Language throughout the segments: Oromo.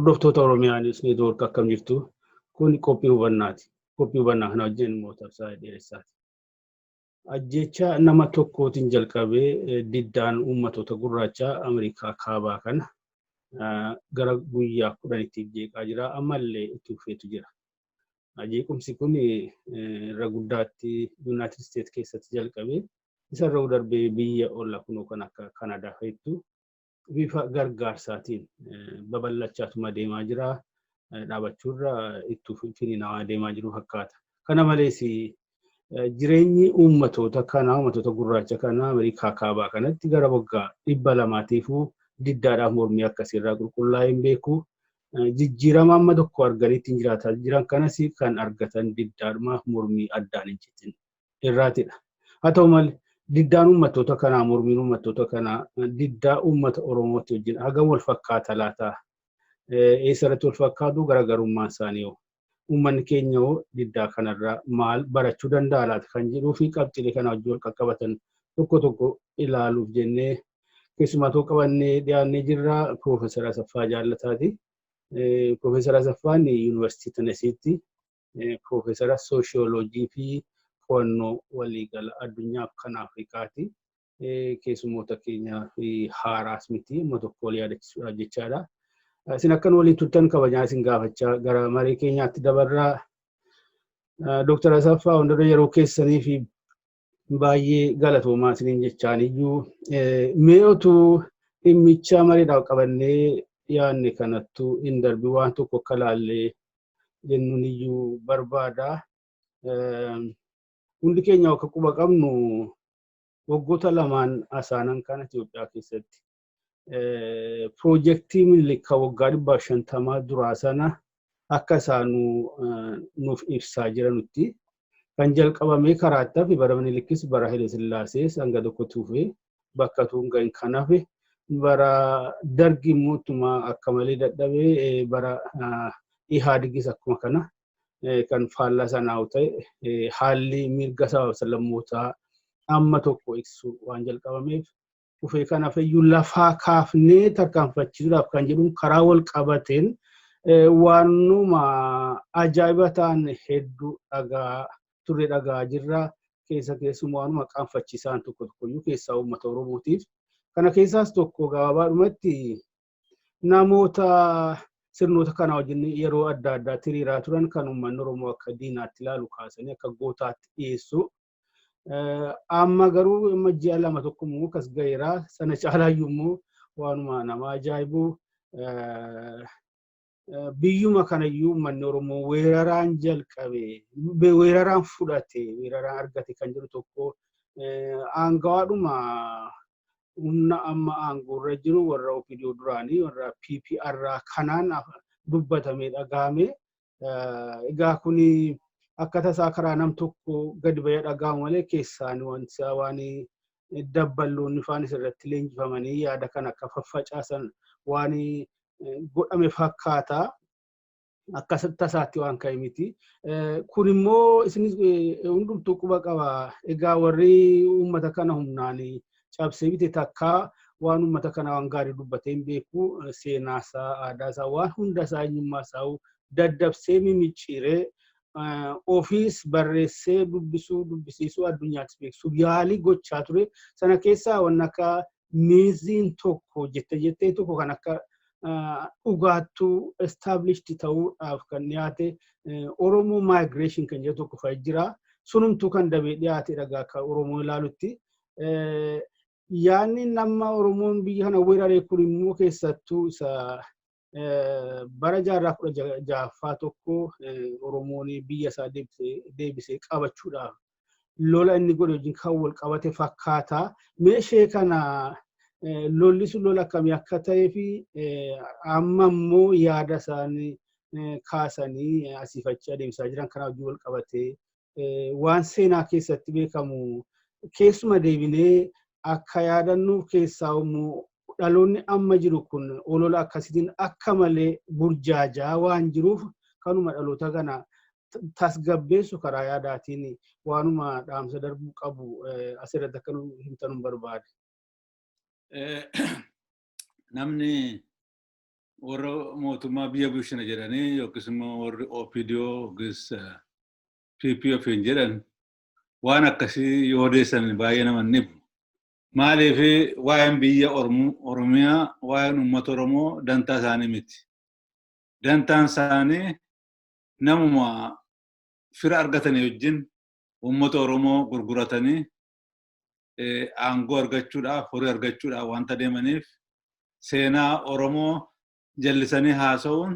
Hordoftoota Oromiyaa News Network, akkam jirtu? Kun qophii hubannaati. Qophii hubannaa kana wajjin immoo Tarsaa'ee Dheeressaati. Ajjeechaa nama tokkootiin jalqabee diddaan uummatoota gurraachaa Ameerikaa kaabaa kana gara guyyaa 10tti jeeqaa jira. Ammallee itti fufeetu jira. Jeequmsi kun irra guddaatti United States keessatti jalqabee, isarra darbee biyya olla kunoo kan akka Kanadaa fa'ittu bifa gargaarsaatiin babal'achaatuma deemaa jira. Dhaabachuurra itti finiinawaa deemaa jiru fakkaata. Kana malees, jireenyi uummatoota kanaa, uummatoota gurraacha kanaa Ameerikaa kaabaa kanatti gara waggaa 200tiifuu diddaadhaaf mormii akkasiirraa qulqullaa'ee hin beeku. Jijjiirama amma tokko arganii ittiin jiraataa jiran kanas kan argatan diddaadhumaaf mormii addaan hin citin irraatidha. Haa ta'u malee, diddaan uummattoota kanaa, mormiin uummattoota kanaa diddaa uummata Oromooti wajjin hagam wal fakkaata laata? Eessarratti wal fakkaatu? Garaagarummaan isaanii hoo? Uummanni keenya hoo diddaa kanarraa maal barachuu danda'a laata kan jedhuu fi qabxiilee kana wajjin wal qaqqabatan tokko tokko ilaaluuf jennee keessumaa tokko qabannee dhiyaannee jirra, Piroofeesar Asaffaa Jaallataati. Piroofeesar Asaffaan Yuunivarsiitii Tenesiitti piroofeesara sooshiyooloojii fi qo'annoo waliigala addunyaaf kan Afrikaati. Keessummoota keenyaa fi haaraas miti, amma tokko wal yaadachiisuudhaaf jechaadha. Isin akkan waliin turtan kabajaa isin gaafachaa gara marii keenyaatti dabarraa. Dooktar Asaffaa, hundarra yeroo keessanii fi baay'ee galatoomaa isiniin jechaan iyyuu, mee otuu dhimmicha mariidhaaf qabannee dhiyaanne kanattuu hin darbi waan tokko akka laallee jennuun iyyuu barbaada. Hundi keenya akka quba qabnu, waggoota lamaan asaanan kana Itoophiyaa keessatti piroojeektii Minilik waggaa 150 duraa sana akka isaanuu nuuf ibsaa jiranutti kan jalqabamee karaa hafe, bara Minilikis, bara Haile Sillaasees hanga tokko tuufee bakka tuun gahin kan hafe, bara Dargi immoo ittuma akka malee dadhabee, bara Ihaadigis akkuma kana kan faallaa sanaa ta'e, haalli mirga saba sablammootaa amma tokko ibsu waan jalqabameef dhufee kan hafeyyuu lafaa kaafnee tarkaanfachiisuudhaaf kan jedhuun karaa wal qabateen waanuma ajaa'iba ta'an hedduu dhagaa turre, dhagaa jirra. Keessa keessumaa waanuma qaanfachiisaan tokko tokkoyyuu keessaa uummata Oromootiif. Kana keessaas tokko gabaabaadhumatti, namoota sirnoota kana wajjin yeroo adda addaatti hiriiraa turan kan uummanni Oromoo akka diinaatti ilaalu kaasanii akka gootaatti dhiyeessu. Amma garuu amma ji'a 2 tokko immoo akkas gaheera. Sana caalaayyuu immoo waanuma nama ajaa'ibu, biyyuma kanayyuu uummanni Oromoo weeraraan jalqabe, weeraraan fudhate, weeraraan argate kan jedhu tokko aangawaadhuma humna amma aangoorra jiru, warra OPDO duraanii, warra PPR kanaan dubbatamee dhagahame. Egaa kuni akka tasaa karaa nam tokko gadi bahee dhaga'amu malee, keessaan waan dabballoonni faanis irratti leenjifamanii yaada kana akka faffacaasan waan godhame fakkaata. Akka tasaatti waan ka'e miti. Kun immoo isinis hundumtuu quba qaba. Egaa warri uummata kana humnaan cabsee bite takkaa waan uummata kana waan gaarii dubbatee hin beeku. Seenaasaa, aadaasaa, waan hundasaa, eenyummaasaa daddabsee mimicciiree, ofiis barreessee dubbisuu, dubbisiisuu, addunyaattis beeksisuuf yaalii gochaa ture. Sana keessaa waan akka miiziin tokko jette jettee tokko kan akka dhugaattuu established ta'uudhaaf kan dhiyaate Oromoo migration kan jedhu tokko fa'i jira. Sunumtuu kan dabee dhiyaate dhagaa akka Oromoo ilaalutti. Yaanni nama Oromoon biyya kana weeraree kun immoo keessattuu isa bara jaarraa 16ffaa tokko Oromoon biyya isaa deebisee qabachuudhaaf lola inni godhe wajjin kan wal qabate fakkaata. Meeshee kana lolli sun lola akkamii akka ta'ee fi amma immoo yaada isaanii kaasanii asiif achi adeemsaa jiran kana wajjin wal qabatee waan seenaa keessatti beekamu keessuma deebinee akka yaadannu, keessaa immoo dhaloonni amma jiru kun olola akkasiitiin akka malee burjaajaa waan jiruuf, kanuma dhaloota kana tasgabbeessu karaa yaadaatiin waanuma dhaamsa darbuu qabu asirratti akka nu himtan barbaade. Namni Warra mootummaa biyya bulchina jedhanii yookiis immoo warri OPDO yookiis PP ofiin jedhan waan akkasii yoo odeessan baay'ee nama hin dhibu. Maaliif? Waa'een biyya Oromiyaa, waa'een uummata Oromoo dantaa isaanii miti. Dantaan isaanii namuma fira argatanii wajjin uummata Oromoo gurguratanii aangoo argachuudhaaf, horii argachuudhaaf wanta deemaniif, seenaa Oromoo jallisanii haasa'uun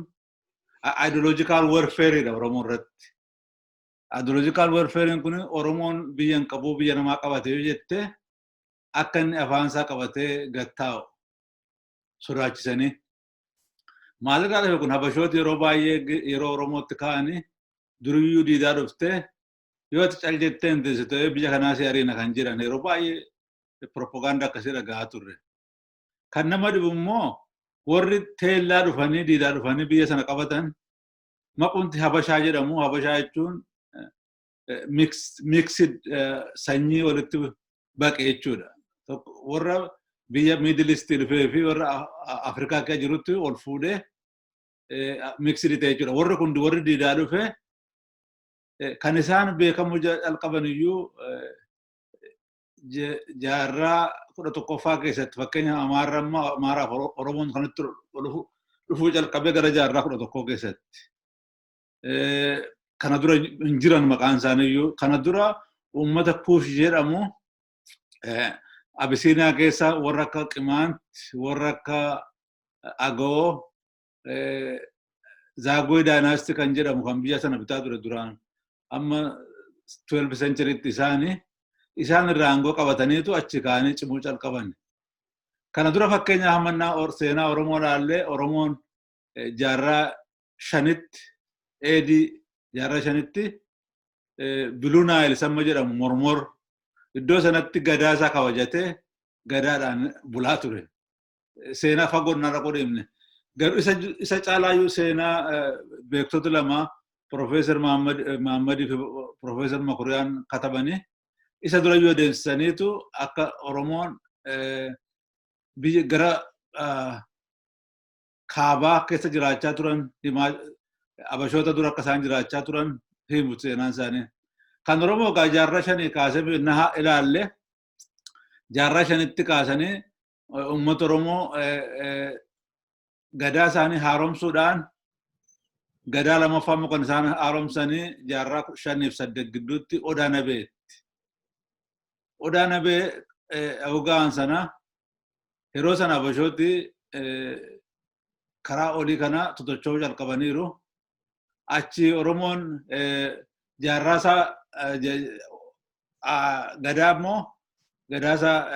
ideological warfare Oromoo irratti. Ideological warfare kun Oromoon biyya hin qabu, biyya namaa qabate yoo jette, akka inni afaan isaa qabatee gattaa'u sodaachisanii. Maalirraa dhufe kun? Habashooti yeroo baay'ee yeroo Oromootti ka'anii duriyyuu diidaa dhuftee yoo ati cal jettee hin teessite biyya kanaa si ariina kan jedhan yeroo baay'ee propagaandaa akkasii dhaga'aa turre. Kan nama dhibu immoo warri teellaa dhufanii, diidaa dhufanii biyya sana qabatan maqumti Habashaa jedhamu. Habashaa jechuun mixed, sanyii walitti baqe jechuudha. Warra biyya Middle East dhufee fi warra Afrikaa keessa jirutti ol fuudhee mixed ta'e jechuudha. Warri kun warri diidaa dhufee kan isaan beekamuu jalqaban iyyuu jaarraa 11ffaa keessatti. Fakkeenya Amaarra, Amaaraaf Oromoon kanatti dhufuu jalqabee gara jaarraa 11 keessatti. Kana dura hin jiran maqaan isaaniiyyuu. Kana dura uummata Kuush jedhamu Abisiiniyaa keessa warra akka Qimaant, warra akka Agoo, Zaagoy dynasty kan jedhamu kan biyya sana bitaa ture duraan amma 12 centurytti isaanii isaan irraa aangoo qabataniitu achi kaanii cimuu calqaban. Kana dura fakkeenya hammannaa seenaa Oromoo ilaallee, Oromoon jaarraa 5tti AD, jaarraa 5tti Blue Nile samma jedhamu Mormor iddoo sanatti gadaa isaa kabajatee gadaadhaan bulaa ture. Seenaa fagoon narra deemne. Garuu isa caalaayyuu seenaa beektota lama, Profeesar Mahammadii fi Profeesar Makuriyaan katabanii, isa durayyuu adeemsisaniitu akka Oromoon biyya gara kaabaa keessa jiraachaa turan, Abashoota dura akka isaan jiraachaa turan himu seenaan isaanii. Kan Oromoo egaa jaarraa 5 kaasee na ilaalle, jaarraa 5tti kaasanii uummata Oromoo gadaa isaanii haaromsuudhaan, gadaa lamaffaa immoo kan isaan haaromsanii jaarraa 5f 8 gidduutti Odaa Nabeetti. Odaa Nabee hoggaan sana, yeroo sana Abashooti karaa olii kana totocho'uu jalqabaniiru. Achi Oromoon jaarraa isaa gadaa immoo gadaa isaa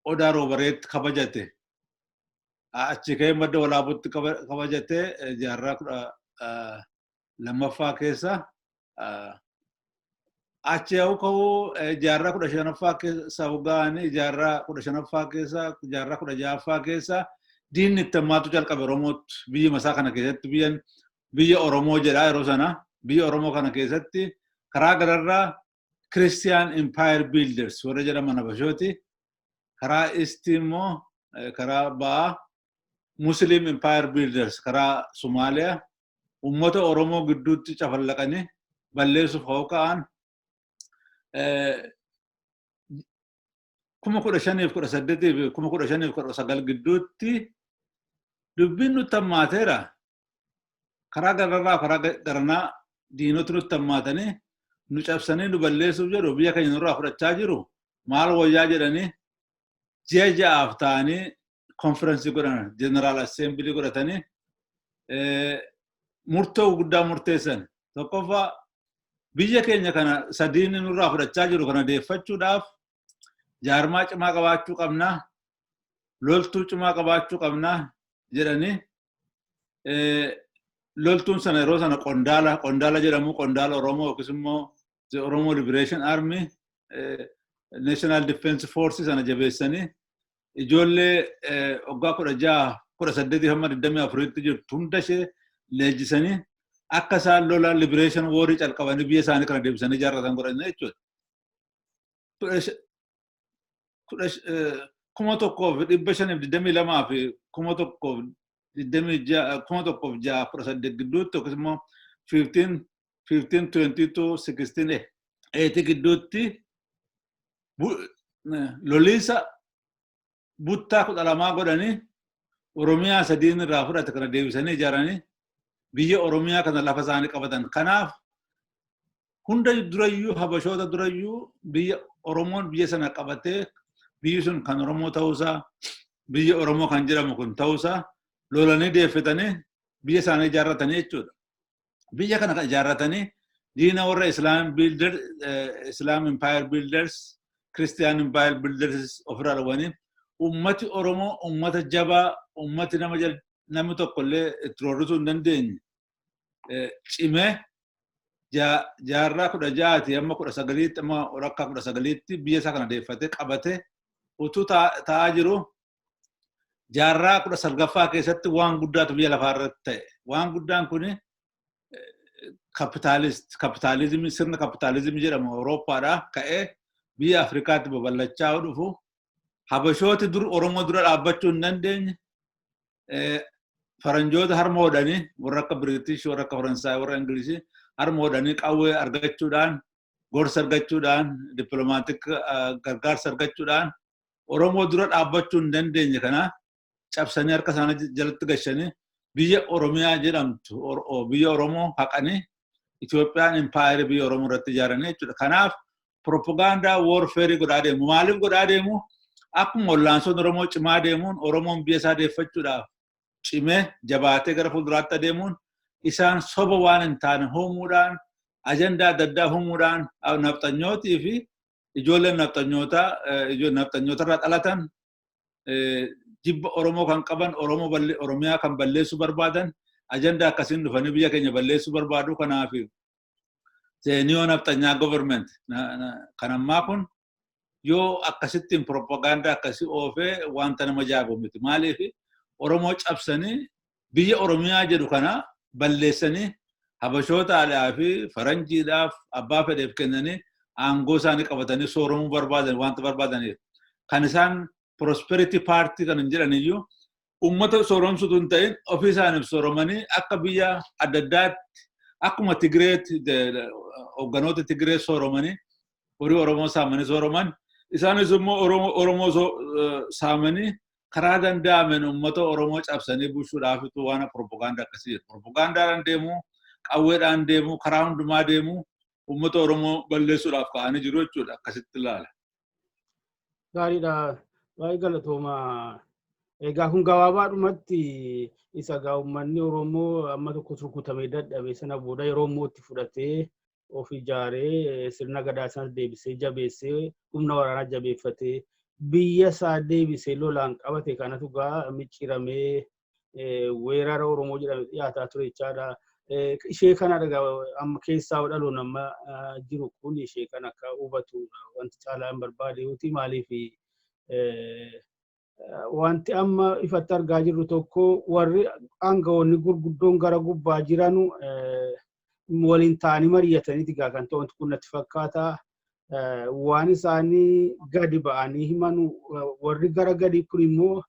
Odaa Roobareetti kabajate. Achi ka'ee Madda Walaabutti kabajate jaarraa 12ffaa keessa. Achi yoo ka'uu jaarraa 15ffaa keessa hoggaanii, jaarraa 15ffaa keessa, jaarraa 16ffaa keessa diinni itti hammaatu jalqabe Oromootti. Biyya masaa kana keessatti, biyyan biyya Oromoo jedhaa yeroo sana, biyya Oromoo kana keessatti karaa gararraa Christian Empire Builders warra jedhaman Habashooti. Karaa East immoo, karaa ba'aa, Muslim Empire Builders karaa Somaaliyaa uummata Oromoo gidduutti cafallaqanii balleessuuf hoo ka'an, 1518 fi 1519 gidduutti dubbiin nutti hammaateera. Karaa gararraa, karaa garanaa diinoti nutti hammaatanii nu cabsanii nu balleessuuf jedhu, biyya keenya nurraa fudhachaa jiru. Maal wayyaa jedhanii ji'a 6f ta'anii konferensii godhan, general assembly godhatanii murtoo guddaa murteessan. Tokkoffaa, biyya keenya kana sadiin nurraa fudhachaa jiru kana deeffachuudhaaf jaarmaa cimaa qabaachuu qabnaa, loltuu cimaa qabaachuu qabnaa jedhanii, loltuun sana yeroo sana qondaala jedhamu, qondaala Oromoo yookiis immoo the Oromo Liberation Army, National Defense Force sana jabeessanii, ijoollee waggaa 16, 18 hamma 24tti jirtu hunda ishee leenjisanii akka isaan lola liberation warii calqabanii biyya isaanii kana deebisanii ijaarratan godhan jechuudha. 1522 fi 1618 gidduutti yookiis immoo 1522 1680 gidduutti loliisa buttaa 12 godhanii, Oromiyaa sadiin irraa fudhate kana deebisanii ijaaranii biyya Oromiyaa kana lafa isaanii qabatan. Kanaaf hunda durayyuu, Habashoota durayyuu, biyya Oromoon biyya sana qabatee, biyyi sun kan Oromoo ta'uusaa, biyya Oromoo kan jedhamu kun ta'uusaa lolanii deeffatanii biyya isaanii ijaarratanii jechuudha. Biyya kana kan ijaarratanii diina warra Islam builder, Islam Empire builders, Christian Empire builders ofirraa dhowwanii, ummati Oromoo ummata jabaa, ummati nama namni tokkollee itti roorrisuu hin dandeenye cimee jaarraa 16ti amma 19tti, amma walakkaa 19tti biyya isaa kana deeffatee qabatee utuu taa'aa jiru, jaarraa 19ffaa keessatti waan guddaatu biyya lafaa irratti ta'e. Waan guddaan kuni kapitaalizimii, sirna kapitaalizimii jedhamu Awurooppaadhaa ka'ee biyya Afrikaatti babal'achaa dhufu. Habashooti dur Oromoo dura dhaabbachuu hin dandeenye. Faranjoota harma hodhanii, warra akka Biriitish, warra akka Faransaay, warra Ingilizii harma hodhanii, qawwee argachuudhaan, gorsa argachuudhaan, diplomatic gargaarsa argachuudhaan Oromoo dura dhaabbachuu hin dandeenye. Kana cabsanii harka isaanii jalatti gashanii biyya Oromiyaa jedhamtu, biyya Oromoo haqanii Itoophiyaan impaayera biyya Oromoo irratti ijaaranii jechuudha. Kanaaf propaganda warfare godhaa deemu. Maaliif godhaa deemu? Akkuma wallaansoon Oromoo cimaa deemuun, Oromoon biyya isaa deeffachuudhaaf cimee jabaatee gara fuulduraatti adeemuun, isaan soba waan hin taane uumuudhaan, ajandaa adda addaa uumuudhaan, nafxanyootii fi ijoolleen nafxanyootaa, nafxanyootarraa dhalatan, jibba Oromoo kan qaban, Oromoo Oromiyaa kan balleessuu barbaadan, ajandaa akkasiin dhufanii biyya keenya balleessuu barbaadu. Kanaaf neo nafxanyaa government kan ammaa kun yoo akkasittiin propagaandaa akkasii oofee wanta nama jaabu miti. Maaliif? Oromoo cabsanii biyya Oromiyaa jedhu kana balleessanii Habashootaadhaa fi faranjiidhaaf abbaa fedheef kennanii aangoo isaanii qabatanii sooromuu barbaadan wanta barbaadaniif. Kan isaan Prosperity Party kan hin jedhan iyyuu uummata sooromsutu hin ta'in, ofii isaaniif sooromanii akka biyya adda addaatti, akkuma Tigireetti hoogganoota Tigiree sooromanii, horii Oromoo saamanii sooroman, isaanis immoo Oromoo saamanii karaa danda'ameen uummata Oromoo cabsanii bulchuudhaafitu waan propagaandaa akkasii jedhu. Propagaandaadhaan deemuu, qawweedhaan deemuu, karaa hundumaa deemuu, uummata Oromoo balleessuudhaaf ka'anii jiru jechuudha, akkasitti ilaala. Gaariidha. Baay'ee galatooma. Egaa kun gabaabaadhumatti isa gaa uummanni Oromoo amma tokko rukutamee dadhabe sana booda yeroo immoo itti fudhatee of ijaaree, sirna gadaa sanas deebisee jabeessee, humna waraanaa jabeeffatee, biyya isaa deebisee lolaan qabate kanatu gaa micciiramee weerara Oromoo jedhame dhiyaataa ture jechaadha. Ishee kana amma keessaa dhaloon amma jiru kun ishee kana akka hubatu wanti caalaa hin barbaade yooti. Maaliif, wanti amma ifatti argaa jirru tokko, warri aangawoonni gurguddoon gara gubbaa jiranu waliin ta'anii mari'ataniiti gaa kan ta'u wanti kun natti fakkaata. Waan isaanii gadi ba'anii himanu, warri gara gadii kun immoo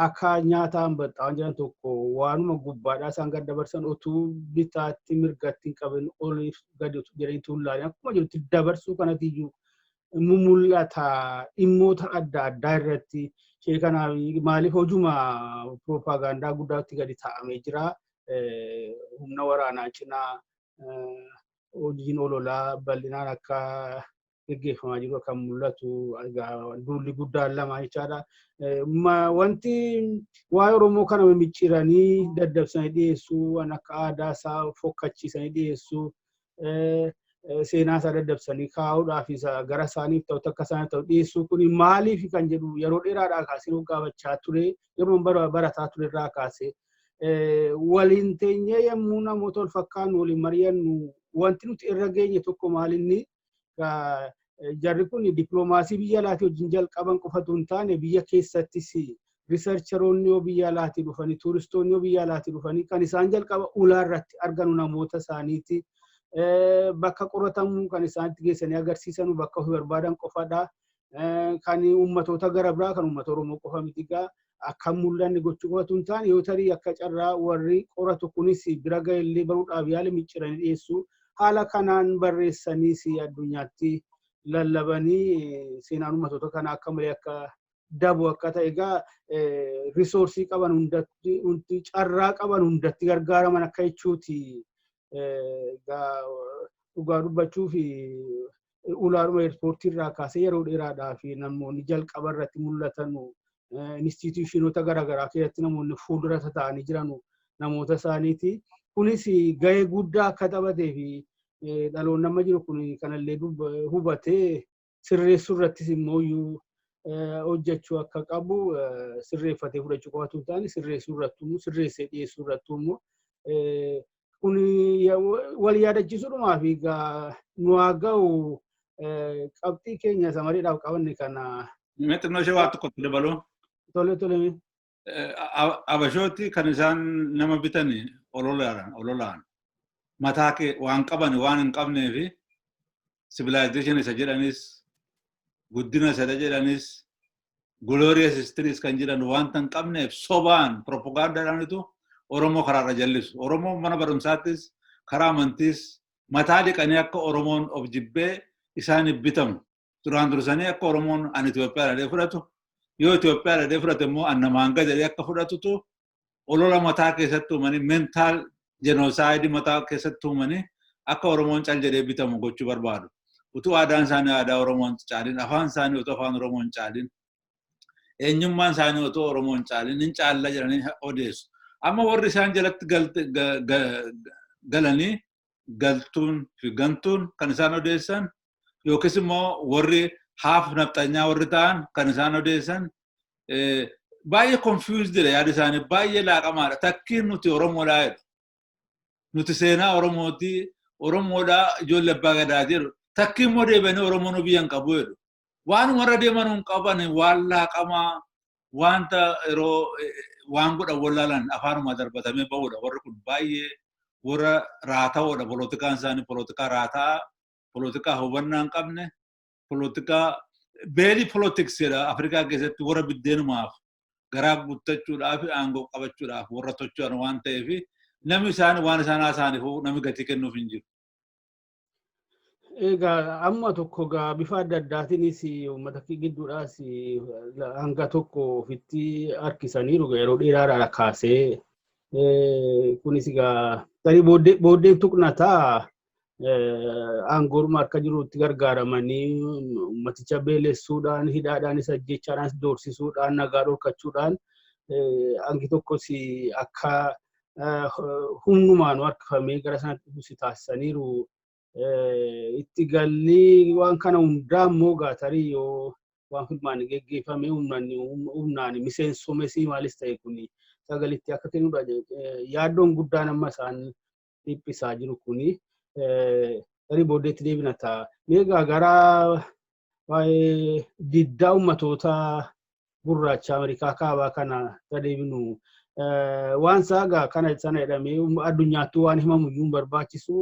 akka nyaata hambaxxaa jiran tokko waanuma gubbaadhaa isaan gad dabarsan utuu bitaatti mirgatti hin qabin, oliif gadi utuu jedhanii tuullaanii akkuma jirutti dabarsuu kanatti iyyuu mul'ata dhimmoota adda addaa irratti. Ishee kanaaf maaliif hojuma piroopagaandaa guddaatti gadi taa'amee jira. Humna waraanaa cinaa hojiin ololaa bal'inaan akka geggeeffamaa jiru kan mul'atu, duulli guddaan lama jechaadha. Wanti waa'ee Oromoo kana micciiranii daddabsanii dhiyeessuu, waan akka aadaa isaa fokkachiisanii dhiyeessuu, seenaa isaa daddabsanii kaa'uudhaaf gara isaaniif ta'u, takka isaaniif ta'u dhiyeessuu kun maaliif kan jedhu yeroo dheeraadhaa kaasee nu gaafachaa ture, yeroo barataa ture irraa kaasee. Waliin teenyee yommuu namoota wal fakkaannu waliin mari'annu, wanti nuti irra geenye tokko maalinni, jarri kun dippiloomaasii biyya alaatii wajjin jalqaban qofatu hin taane, biyya keessattis researcheroonni yoo biyya alaatii dhufanii, tuuristoonni yoo biyya alaatii dhufanii, kan isaan jalqaba ulaa irratti arganu namoota isaaniiti. Bakka qoratamu kan isaan itti geessanii agarsiisanu bakka ofii barbaadan qofadha. Kan uummatoota gara biraa, kan uummata Oromoo qofa miti egaa, akka mul'anne gochuu qofatu hin taane, yoo tarii akka carraa warri qoratu kunis bira ga'ellee baruudhaaf yaala micciranii dhiyeessuu, haala kanaan barreessaniis addunyaatti lallabanii seenaan uummatoota kanaa akka malee akka dabu akka ta'e egaa resource qaban hundatti, carraa qaban hundatti gargaaraman akka jechuuti. Dhugaa dubbachuu fi ulaadhuma airport irraa kaasee yeroo dheeraadhaa fi namoonni jalqaba irratti mul'atan, institutionoota garaagaraa keessatti namoonni fuuldura ta'anii jiran namoota isaaniiti. Kunis gahee guddaa akka taphatee fi dhaloonni amma jiru kun kanallee hubatee sirreessuu irrattis immoo hojjechuu akka qabu, sirreeffatee fudhachuu qofatu hin taane, sirreessuu irratti immoo, sirreessee dhiyeessuu irratti immoo kun wal yaadachiisuudhumaa fi nu haa ga'u qabxii keenya samariidhaaf qabanne kana. Xinnoo ishee waa tokkotti dabaluu. Tole. Abashooti kan isaan nama bitan ololaan mataa kee waan qaban waan hin qabnee fi civilization isa jedhanis, guddina isa jedhanis, glorious histories kan jedhan wanta hin qabneef sobaan propagaandaadhaanitu Oromoo karaarra jallisu. Oromoo mana barumsaattis karaa amantiis mataa dhiqanii akka Oromoon of jibbee isaaniif bitamu. Duraan dursanii akka Oromoon ani Itoophiyaa dhadhee fudhatu, yoo Itoophiyaa dhadhee fudhate immoo an namaan gad jedhee akka fudhatutu olola mataa keessatti uumanii, mental genocide mataa keessatti uumanii akka Oromoon cal jedhee bitamu gochuu barbaadu. Utuu aadaan isaanii aadaa Oromoon caalin, afaan isaanii utuu afaan Oromoon caalin, eenyummaan isaanii utuu Oromoon caalin hin caalla jedhanii odeessu. Amma warri isaan jalatti galanii galtuun fi gantuun kan isaan odeessan, yookiis immoo warri haaf nafxanyaa warri ta'an kan isaan odeessan baay'ee confused dha, yaada isaanii baay'ee laaqamaadha. Takkiin nuti Oromoodhaa jedhu. Nuti seenaa Oromooti, Oromoodhaa, ijoollee abbaa gadaa jedhu. Takkiin immoo deebi'anii Oromoon biyya hin qabu jedhu. Waan warra deeman hin qaban, waan laaqamaa, wanta yeroo waan godhan wallaalan afaanuma darbatamee ba'uudha. Warri kun baay'ee warra raata'oodha. Polotikaan isaanii polotikaa raataa, polotikaa hubannaa hin qabne, polotikaa belly politics jedha. Afrikaa keessatti warra biddeenumaaf garaa guuttachuudhaaf, aangoo qabachuudhaaf warra tocho'an waan ta'eef, namni isaan waan isaan haasa'aniif namni gatii kennuuf hin jiru. Egaa amma tokko gaa bifa adda addaatiinis uummata gidduudhaas hanga tokko ofitti harkisaniiru yeroo dheeraadhaa kaasee. Kunis egaa tarii booddeen tuqnataa aangooruma harka jirutti gargaaramanii uummaticha beelessuudhaan, hidhaadhaanis, ajjechaadhaanis, doorsisuudhaan, nagaa dhorkachuudhaan hangi tokkos akka humnumaan harkifamee gara sanatti dhufu taasisaniiru. Itti galli waan kana hundaa immoo gaa tarii yoo waan filmaan geggeeffame humnaan miseensomesii maalis ta'e kuni sagalitti akka kennudha. Yaaddoon guddaan amma isaan dhiphisaa jiru kuni tarii booddeetti deebina ta'a. Meegaa gara waa'ee diddaa uummatoota gurraacha Ameerikaa kaabaa kana deebinu, waan isaa kana sana jedhamee addunyaattuu waan himamu iyyuu hin barbaachisu,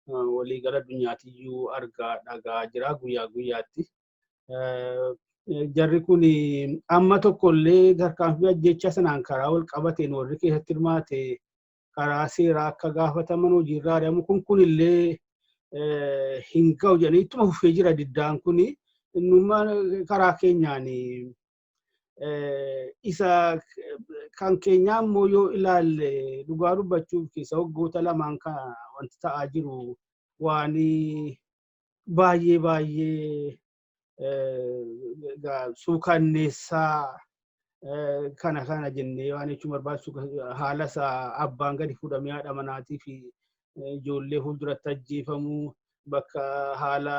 waliigala addunyaatiyyuu argaa dhagaa jira guyyaa guyyaatti. Jarri kun amma tokkollee tarkaanfii ajjeechaa sanaan karaa wal qabateen warri keessatti hirmaate karaa seeraa akka gaafataman, hojiirraa ari'amu kun kunillee hin ga'u jedhanii ittuma fufee jira diddaan kun. Innummaa karaa keenyaan isa kan keenyaa immoo yoo ilaalle, dhugaa dubbachuuf keessa waggoota lamaan kan wanti ta'aa jiru waan baay'ee baay'ee suukanneessaa kana kana jennee waan jechuun barbaachisu, haala isaa abbaan gadi fuudhamee haadha manaatii fi ijoollee fuulduratti ajjeefamuu, bakka haala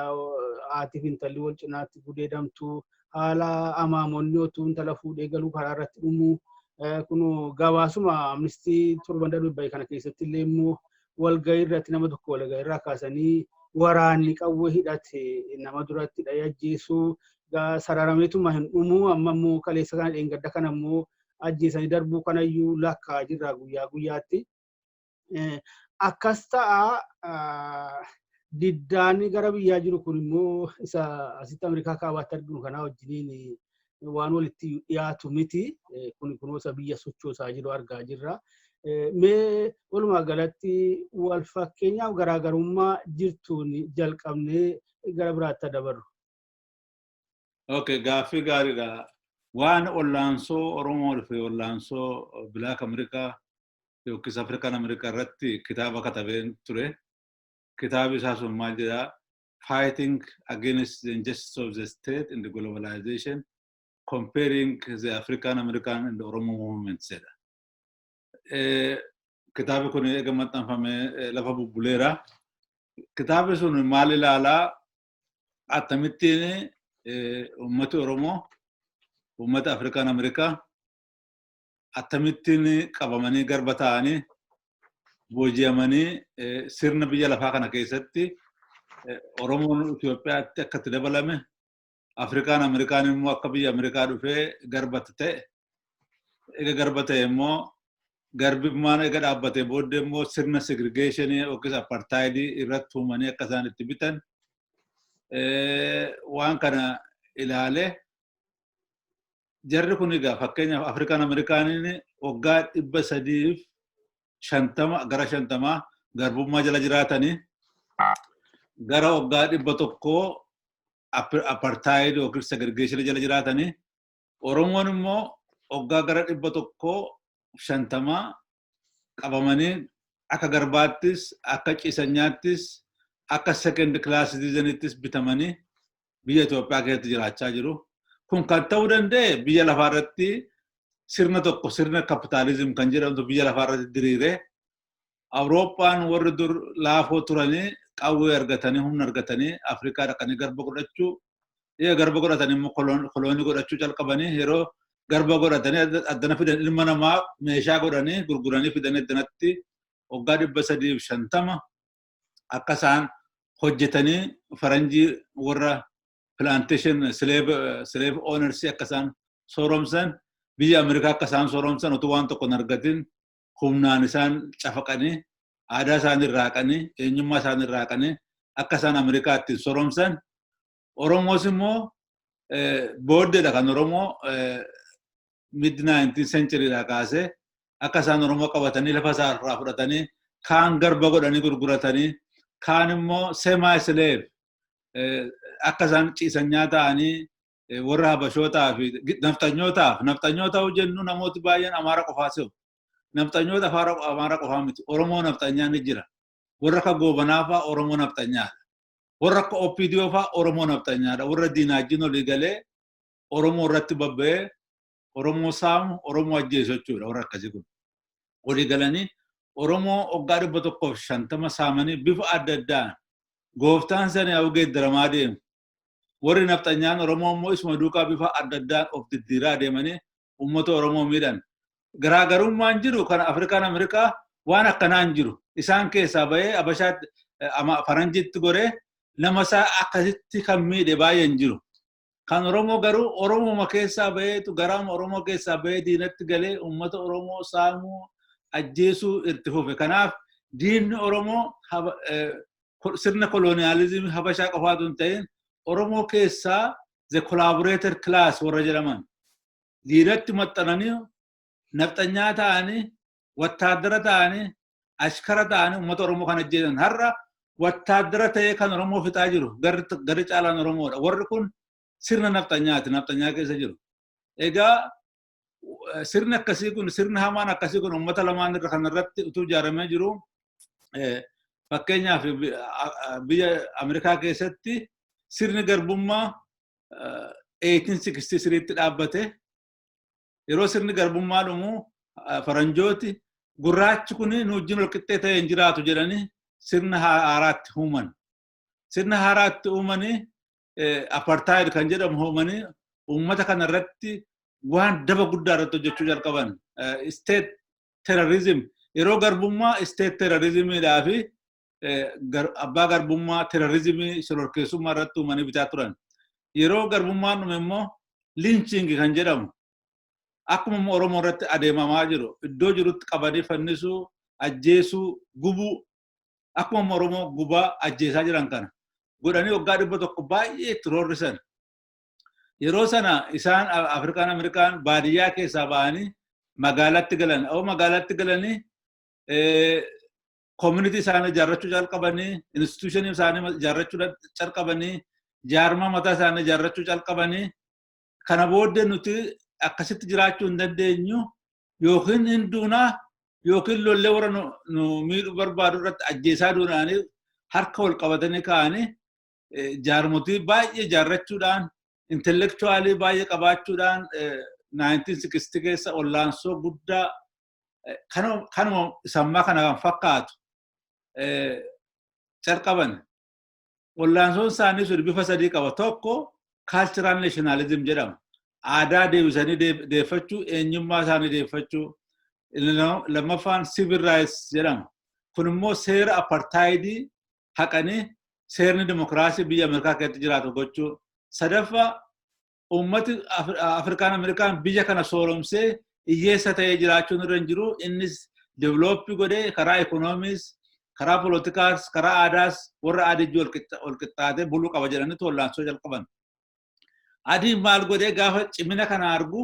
haatiif intalli wal cinaatti gudeedamtu, haala amaamonni otuu intala fuudhee galuu karaa irratti dhumuu, kun gabaasuma Amnesty torban darbe bahe kana keessatti illee immoo walgahii irratti nama tokko walgahii irraa kaasanii waraanni qawwee hidhate nama duratti dhahee ajjeesuu sararameetuma hin dhumuu. Amma immoo kaleessa kana, dheengadda kana immoo ajjeesanii darbuu kanayyuu lakkaa jirra guyyaa guyyaatti. Akkas ta'a. Diddaan gara biyyaa jiru kun immoo isa asitti Ameerikaa kaabaatti arginu kanaa wajjiniin waan walitti dhiyaatu miti. Kun kunuunsa biyya sochoosaa jiru argaa jirra. Mee walumaa galatti wal fakkeenyaaf garaagarummaa jirtuun jalqabnee gara biraatti dabarru. Okay, gaaffii gaariidha. Waan ollaansoo Oromoo fi ollaansoo Black America yookiis African America irratti kitaaba katabeen ture. Kitaabi isaa sun maal jedhaa? "Fighting Against the Injustice of the State in the Globalization, Comparing the African American and the Oromo Movements" jedha. Kitaabni kun eega maxxanfamee lafa bubbuleera. Kitaabni sun maal ilaalaa? Akkamittiin uummati Oromoo, uummata Afrikaan Ameerikaa akkamittiin qabamanii, garba ta'anii, booji'amanii, sirna biyya lafaa kana keessatti Oromoon Itoophiyaatti akka itti dabalame, Afrikaan Ameerikaan immoo akka biyya Ameerikaa dhufee garba ta'e, eega garba ta'e immoo garbummaan eega dhaabbatee booddee immoo sirna segregationii yookiis apartheidii irratti uumanii akka isaan itti bitan waan kana ilaalee. Jarri kun egaa fakkeenyaaf Afrikaan Ameerikaaniin waggaa 350 gara 50 garbummaa jala jiraatanii, gara waggaa 100 apartheid yookiin segregationii jala jiraatanii, Oromoon immoo waggaa gara 150 qabamanii akka garbaattis, akka ciisanyaattis, akka second class citizenittis bitamanii biyya Itoophiyaa keessatti jiraachaa jiru. Kun kan ta'uu danda'e biyya lafaa irratti sirna tokko, sirna capitalism kan jedhamtu biyya lafaa irratti diriiree, Awurooppaan warri dur laafoo turanii qawwee argatanii, humna argatanii, Afrikaa dhaqanii garba godhachuu, garba godhatanii immoo koloonii godhachuu calqabanii, yeroo garba godhatanii addana fidan ilma namaa meeshaa godhanii gurguranii fidanii addanatti waggaa 350 akka isaan hojjetanii faranjii warra plantation slave owners akka isaan sooromsan, biyya Ameerikaa akka isaan sooromsan, utuu waan tokko hin argatin humnaan isaan cafaqanii, aadaa isaanii irraa haqanii, eenyummaa isaanii irraa haqanii akka isaan Ameerikaa ittiin sooromsan. Oromoos immoo booddeedha kan Oromoo mid 19th century dha kaasee akka isaan Oromoo qabatanii, lafa isaa irraa fudhatanii, kaan garba godhanii gurguratanii, kaan immoo semi slave akka isaan ciisanyaa ta'anii warra Habashootaa fi nafxanyootaaf. Nafxanyoota jennu namooti baay'een Amaara qofaa se'u. Nafxanyoota Amaara qofaa miti. Oromoo nafxanyaan ni jira. Warra akka Goobanaa fa'aa Oromoo nafxanyaadha. Warra akka OPDO fa'aa Oromoo nafxanyaadha. Warra diinaajjiin olii galee Oromoo irratti babba'ee Oromoo saamu, Oromoo ajjeesu jechuudha warra akkasii kun. Olii galanii Oromoo waggaa 150 saamanii bifa adda addaan gooftaan sanii haa geeddaramaa deemu. Warri nafxanyaan Oromoo immoo isuma duukaa bifa adda addaan of diddiiraa deemanii uummata Oromoo miidhan. Garaagarummaan jiru kan Afrikaan Ameerikaa waan akkanaa hin jiru. Isaan keessaa bahee Abashaatti, faranjitti goree nama isaa akkasitti kan miidhe baay'ee hin jiru. Kan Oromoo garuu Oromoma keessaa baheetu garaama Oromoo keessaa bahee diinatti galee uummata Oromoo saamuu, ajjeesuu itti fufe. Kanaaf diinni Oromoo sirna colonialismii Habashaa qofaatu hin ta'in, Oromoo keessaa the collaborator class warra jedhaman diinatti maxxananii, nafxanyaa ta'anii, wattaaddara ta'anii, ashkara ta'anii uummata Oromoo kan ajjeesan. Har'a wattaaddara ta'ee kan Oromoo fixaa jiru garri caalaan Oromoodha. Warri kun sirna nafxanyaati, nafxanyaa keessa jiru. Egaa sirni akkasii kun, sirni hamaan akkasii kun uummata lamaan irra kanarratti utuu ijaaramee jiru, fakkeenyaaf biyya Ameerikaa keessatti sirni garbummaa 1863tti dhaabbate. Yeroo sirni garbummaa dhumu faranjooti gurraachi kun nu wajjin wal qixxee ta'ee hin jiraatu jedhanii sirna haaraatti uuman. Sirna haaraatti uumanii apartheid kan jedhamu uumanii uummata kana irratti waan daba guddaa irratti hojjechuu jalqaban. State terrorism, yeroo garbummaa state terrorismiidhaa fi abbaa garbummaa terrorismii shororkeessummaa irratti uumanii bitaa turan. Yeroo garbummaan dhume immoo lynching kan jedhamu akkuma immoo Oromoo irratti adeemamaa jiru, iddoo jirutti qabanii fannisuu, ajjeesuu, gubuu. Akkuma Oromoo gubaa ajjeesaa jiran kana godhanii waggaa 100 baay'ee itti roorrisan. Yeroo sana isaan Afrikaan Ameerikaan baadiyyaa keessaa ba'anii magaalatti galan. Magaalatti galanii community isaanii ijaarrachuu calqabanii, institutionii isaanii ijaarrachuu calqabanii, jaarmaa mataa isaanii ijaarrachuu calqabanii, kana booddee nuti akkasitti jiraachuu hin dandeenyu, yookiin hin duunaa yookiin lollee warra nu miidhuu barbaadu irratti ajjeesaa duunaanii harka wal qabatanii ka'anii jaarmotii baay'ee ijaarrachuudhaan, intellectualii baay'ee qabaachuudhaan 1960 keessa ollaansoo guddaa kanuma isammaa kana kan fakkaatu calqaban. Ollaansoon isaanii sun bifa sadii qaba. Tokko cultural nationalism jedhama. Aadaa deebisanii deeffachuu, eenyummaa isaanii deeffachuu. Lammaffaan civil rights jedhama. Kun immoo seera apartheidii haqanii seerni dimokiraasii biyya Ameerikaa keessatti jiraatu gochuu. Sadaffaa, uummati Afrikaan Ameerikaan biyya kana sooromsee hiyyeessa ta'ee jiraachuun irra hin jiru. Innis develop godhee karaa ikoonomiis, karaa poolotikaas, karaa aadaas warra adii wal qixxaatee buluu qaba jedhanii wallaansoo jalqaban. Adiin maal godhee? Gaafa cimina kana argu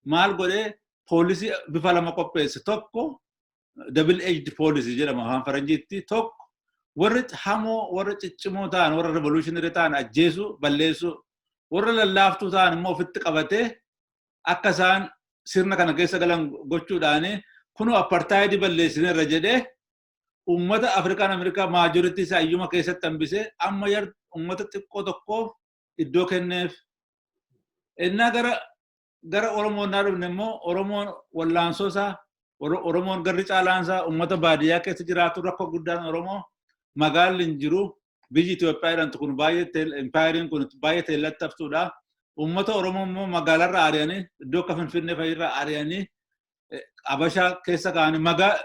maal godhee? Policy bifa lama qopheesse. Tokko double edged policy jedhama afaan faranjiitti. Tokko warri hamoo, warra ciccimoo ta'an, warra revolutionary ta'an ajjeesuu, balleessuu, warra lallaaftuu ta'an immoo ofitti qabatee akka isaan sirna kana keessa galan gochuudhaani kunoo apartheidii balleessineerra jedhee uummata Afrikaan Ameerikaa majority isaa iyyuma keessatti hambisee amma uummata xiqqoo tokkoof iddoo kenneef. Innaa gara Oromoon naa dhufne immoo, Oromoon wallaansoo isaa, Oromoon garri caalaan isaa uummata baadiyyaa keessa jiraatu. Rakkoo guddaan Oromoo magaalli hin jiru. Biyyi Itoophiyaa jedhamtu kun baay'ee, impaayeriin kun baay'ee teellatti haftuudha. Uummata Oromoo immoo magaalarra ari'anii, iddoo akka Finfinnee fa'irraa ari'anii Abashaa keessa kaa'anii, magaa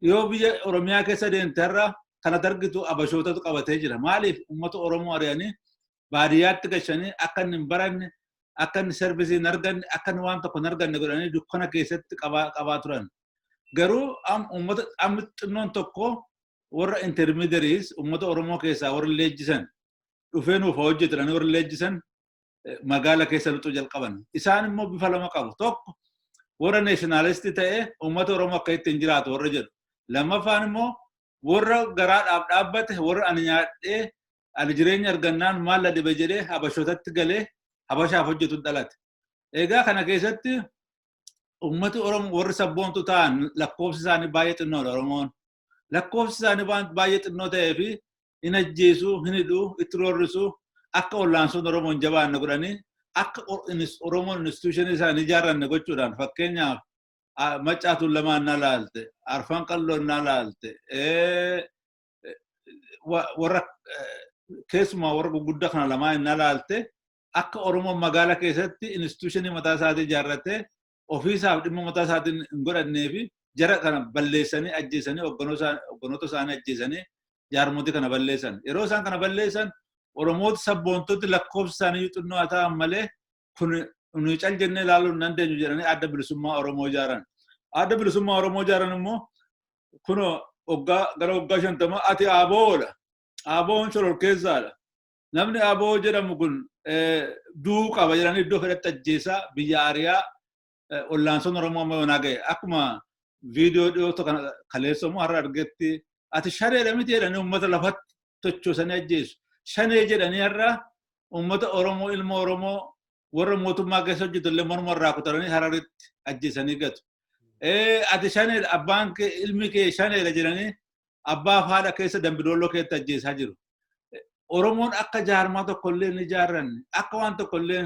yoo biyya Oromiyaa keessa deemte har'a kanatti argitu Abashootatu qabatee jira. Maaliif? Uummata Oromoo ari'anii baadiyyaatti gashanii akka inni hin baranne, akka inni service hin arganne, akka inni waan tokko hin arganne godhanii dukkana keessatti qabaa turan. Garuu uummata amma xinnoon tokko warra intermediaries uummata Oromoo keessaa warra leenjisan dhufee nuuf hojjetanii warra leenjisan magaala keessa lixuu jalqaban. Isaan immoo bifa lama qabu. Tokko warra nationalistii ta'ee uummata Oromoo akka ittiin jiraatu warra jedhu. Lammaffaan immoo warra garaadhaaf dhaabbate, warra ani nyaadhee ani jireenya argannaan maal la dhibe jedhee Habashootatti galee Habashaaf hojjetu dhalate. Egaa kana keessatti uummati Oromoo warri sabboontu ta'an lakkoofsi isaanii baay'ee xinnoodha Oromoon. Lakkoofsi isaanii baay'ee xinnoo ta'ee fi hin ajjeesuu, hin hidhuu, itti roorrisuu, akka ollaansoon Oromoo hin jabaanne godhanii, akka Oromoon institutionii isaanii ijaarranne gochuudhaan, fakkeenyaaf Maccaa Tuulamaa na laalte, Arfan Qalloo na laalte, warra keessumaa warra gurguddaa kana lamaan na laalte, akka Oromoon magaala keessatti institutionii mataa isaatii ijaarratee ofiisaaf dhimma mataa isaatiin hin godhannee fi jara kana balleessanii ajjeesanii, hogganoota isaanii ajjeesanii jaarmotii kana balleessan. Yeroo isaan kana balleessan Oromoota sabboontoti lakkoofsi isaanii xinnoo haa ta'an malee kun nuyi cal jennee ilaaluu hin dandeenyu jedhanii Adda Bilisummaa Oromoo ijaaran. Adda Bilisummaa Oromoo ijaaran immoo kunoo waggaa gara waggaa 50 ati ABOdha. ABOn shororkeessaadha. Namni ABO jedhamu kun du'uu qaba jedhanii iddoo fedhatti ajjeesaa, biyya ariyaa, ollaansoon Oromoo amma yoonaa ga'e. Akkuma viidiyoo dhiyoo kana kaleessamu har'a argetti, ati shaneedha miti jedhanii uummata lafatti tochoosanii ajjeesu. Shanee jedhanii har'a uummata Oromoo, ilma Oromoo warra mootummaa keessa hojjetu illee morma irraa kutanii Hararitti ajjeesanii gatu. Ati shaneedha, abbaan kee, ilmi kee shaneedha jedhanii abbaa fi haadha keessa Dambidolloo keessatti ajjeesaa jiru. Oromoon akka jaarmaa tokko illee hin ijaarranne, akka waan tokko illee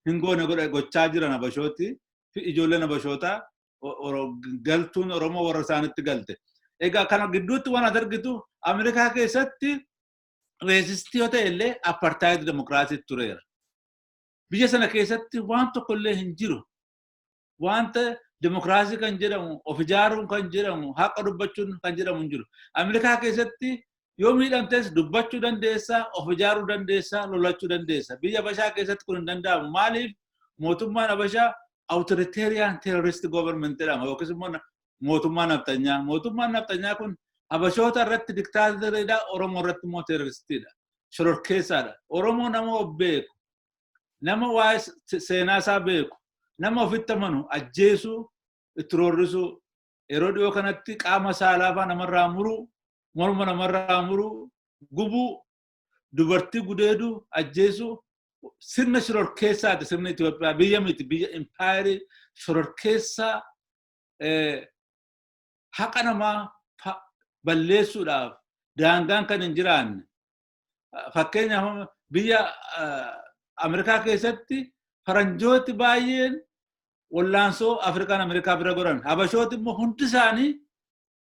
hin goone godha gochaa jiran Habashooti fi ijoolleen Habashootaa galtuun Oromoo warra isaanitti galte. Egaa kana gidduutti waan ati argitu, Ameerikaa keessatti racistii yoo ta'e illee apartheid democracy tureera. Biyya sana keessatti waan tokko illee hin jiru. Wanta dimokiraasii kan jedhamu, of ijaaruun kan jedhamu, haqa dubbachuun kan jedhamu hin jiru. Ameerikaa keessatti yoo miidhamtes dubbachuu dandeessa, of ijaaruu dandeessa, lolachuu dandeessa. Biyya Habashaa keessatti kun hin danda'amu. Maaliif? Mootummaan Habashaa authoritarian terrorist government jedhama yookiis immoo mootummaa naftanyaa. Mootummaan naftanyaa kun Habashoota irratti diktaatariidha, Oromoo irratti immoo terroristiidha. Shororkeessaadha. Oromoo nama of beeku, nama waa'ee seenaa isaa beeku, nama ofitti amanu ajjeesuu, itti roorrisuu, yeroo dhiyoo kanatti qaama saalaa fa'aa namarraa muruu, morma namarraa muruu, gubuu, dubartii gudeeduu, ajjeesuu, sirna shororkeessaati sirni Itoophiyaa. Biyya miti, biyya impaayerii shororkeessaa haqa namaa balleessuudhaaf daangaan kan hin jiraanne. Fakkeenyaaf, biyya Ameerikaa keessatti faranjooti baay'een wallaansoo Afrikaan Ameerikaa bira goran. Habashooti immoo hundi isaanii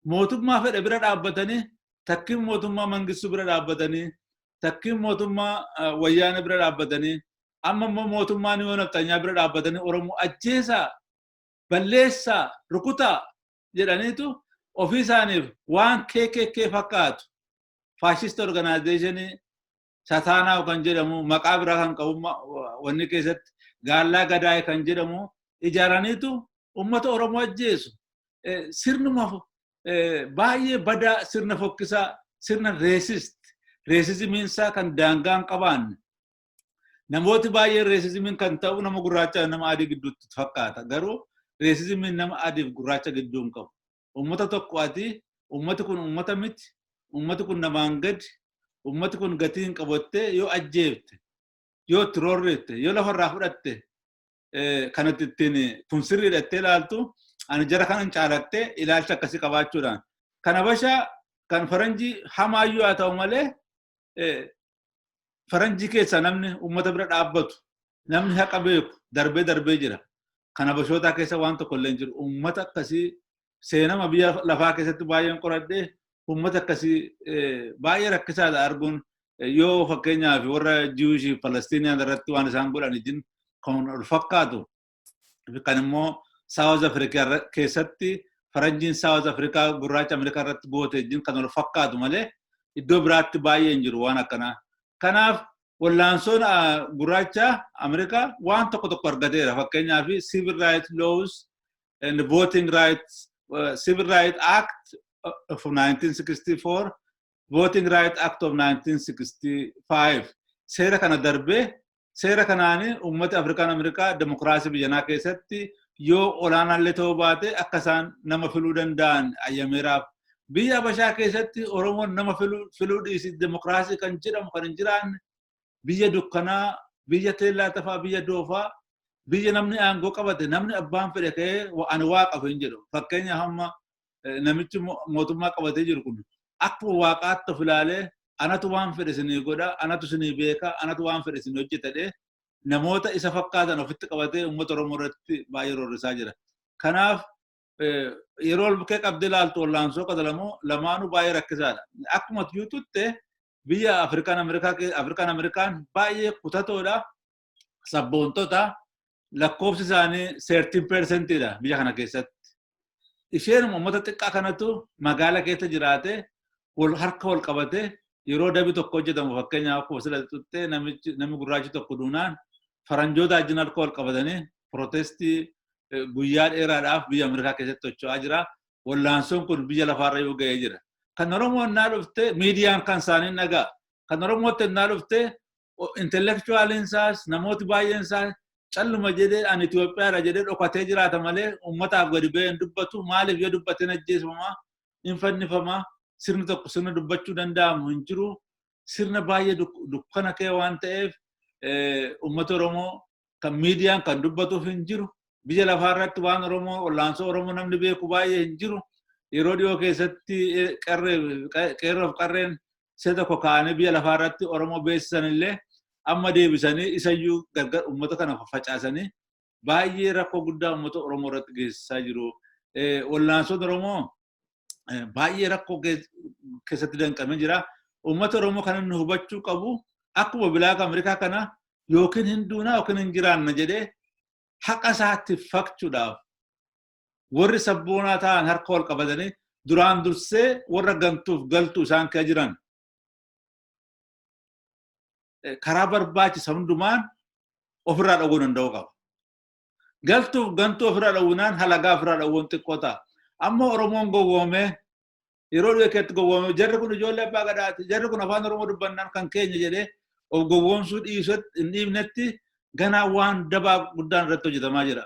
mootummaa fedhe bira dhaabbatanii, takkiin mootummaa Mangistuu bira dhaabbatanii, takkiin mootummaa Wayyaanee bira dhaabbatanii, amma immoo mootummaa Niyoo Nafxanyaa bira dhaabbatanii Oromoo ajjeesaa, balleessaa, rukutaa jedhaniitu ofii isaaniif waan KKK fakkaatu, fascist organization sataanaa kan jedhamu, maqaa biraa kan qabu, wanni keessatti gaallaa gadaa'e kan jedhamu ijaaraniitu uummata Oromoo ajjeesu. Sirnuma baay'ee badaa, sirna fokkisaa, sirna racist, racismiinsaa kan daangaa hin qabaanne. Namooti baay'een racismiin kan ta'u nama gurraacha nama adii gidduutti fakkaata. Garuu racismiin nama adiif gurraacha gidduu hin qabu. Uummata tokko ati, uummati kun uummata miti, uummati kun namaan gadi, uummati kun gatii hin qabattee yoo ajjeefte, yoo itti roorrifte, yoo lafarraa fudhatte, kanatti ittiin kun sirriidha jettee ilaaltu, ani jara kanan caalattee ilaalcha akkasii qabaachuudhaan. Kan Habashaa, kan faranjii hamaayyuu haa ta'u malee, faranjii keessaa namni uummata bira dhaabbatu, namni haqa beeku darbee darbee jira. Kan Habashootaa keessa waan tokko illee hin jiru. Uummata akkasii seenama biyya lafaa keessatti baay'een qoradhee, uummata akkasii baay'ee rakkisaadha arguun. Yoo fakkeenyaaf warra Jewishii Palestinian irratti waan isaan godhan ijin kan ol fakkaatu, kan immoo South Africa keessatti faranjiin South Africa gurraacha Ameerikaa irratti goote ijin kan ol fakkaatu malee, iddoo biraatti baay'ee hin jiru waan akkanaa. Kanaaf wallaansoon gurraacha Ameerikaa waan tokko tokko argateera. Fakkeenyaaf, civil rights laws and voting rights, Civil Rights Act of 1964, Voting Rights Act of 1965, seera kana darbee, seera kanaani uummati Afrikaan Ameerikaa demokiraasii biyyanaa keessatti yoo olaanaallee ta'uu baate akka isaan nama filuu danda'an ayyameeraaf. Biyya Habashaa keessatti Oromoon nama filuu dhiisi, demokiraasii kan jedhamu kan hin jiraanne, biyya dukkanaa, biyya teellaa tafaa, biyya doofaa, biyya namni aangoo qabate, namni abbaan fedhe ka'ee ani waaqaaf hin jedhu. Fakkeenya, hamma namichi mootummaa qabatee jiru kun akkuma waaqaatti of ilaalee, anatu waan fedhe isinii godha, anatu isinii beeka, anatu waan fedhe isinii hojjetadhee, namoota isa fakkaatan ofitti qabatee uummata Oromoo irratti baay'ee roorrisaa jira. Kanaaf yeroo ol bukkee qabdee ilaaltu wallaansoo qadalamoo lamaanuu baay'ee rakkisaadha. Akkuma tutte biyya Afrikaan Ameerikaa, Afrikaan Ameerikaan baay'ee kutatoodha. Sabboontota lakkoofsi isaanii 13%dha biyya kana keessatti. Isheen uummata xiqqaa kanatu magaala keessa jiraate, wal harka wal qabate, yeroo dabi tokko hojjetamu, fakkeenyaaf akkuma sila tuttee, namichi namni gurraachi tokko duunaan faranjoota wajjin harka wal qabatanii protestii guyyaa dheeraadhaaf biyya Ameerikaa keessatti socho'aa jira. Wallaansoon kun biyya lafaarra yoo ga'ee jira. Kan Oromoo innaa dhufte miidiyaan kan isaanii dhagaa. Kan Oromootti innaa dhufte intellectualiin isaas, namooti baay'een isaas calluma jedhee ani Itoophiyaadha jedhee dhokatee jiraata malee uummataaf gadi ba'ee hin dubbatu. Maaliif? Yoo dubbate hin ajjeefamaa, hin fannifamaa, sirni tokko sirna dubbachuu danda'amu hin jiru. Sirna baay'ee dukkana kee waan ta'eef uummata Oromoo kan miidiyaan kan dubbatuuf hin jiru. Biyya lafaarratti waan Oromoo, wallaansoo Oromoo namni beeku baay'ee hin jiru. Yeroo dhiyoo keessatti qeerroof qarreen see tokko kaa'anii biyya lafaarratti Oromoo beeksisan illee, amma deebisanii isayyuu gargar uummata kana facaasanii baay'ee rakkoo guddaa uummata Oromoo irratti geessisaa jiru. Wallaansoon Oromoo baay'ee rakkoo keessatti danqamee jira. Uummata Oromoo kan inni hubachuu qabu, akkuma black Ameerikaa kana yookiin hin duunaa yookiin hin jiraanna jedhee haqa isaatti fakchuudhaaf warri sabboonaa ta'an harka wal qabatanii duraan dursee warra gantuuf galtuu isaan kee jiran karaa barbaachisa hundumaan ofirraa dhowwuu danda'uu qaba. Galtuuf gantuu ofirraa dhowwinaan halagaa ofirraa dhowwuun xiqqoo ta'a. Amma Oromoon gowwoomee Yeroo dhiyoo keessatti gowwoomame, jarri kun ijoollee abbaa gadaati, jarri kun afaan Oromoo dubbannaan kan keenya jedhee of gowwoomsuu dhiisutti hin dhiifnetti ganaa waan dabaa guddaan irratti hojjetamaa jira.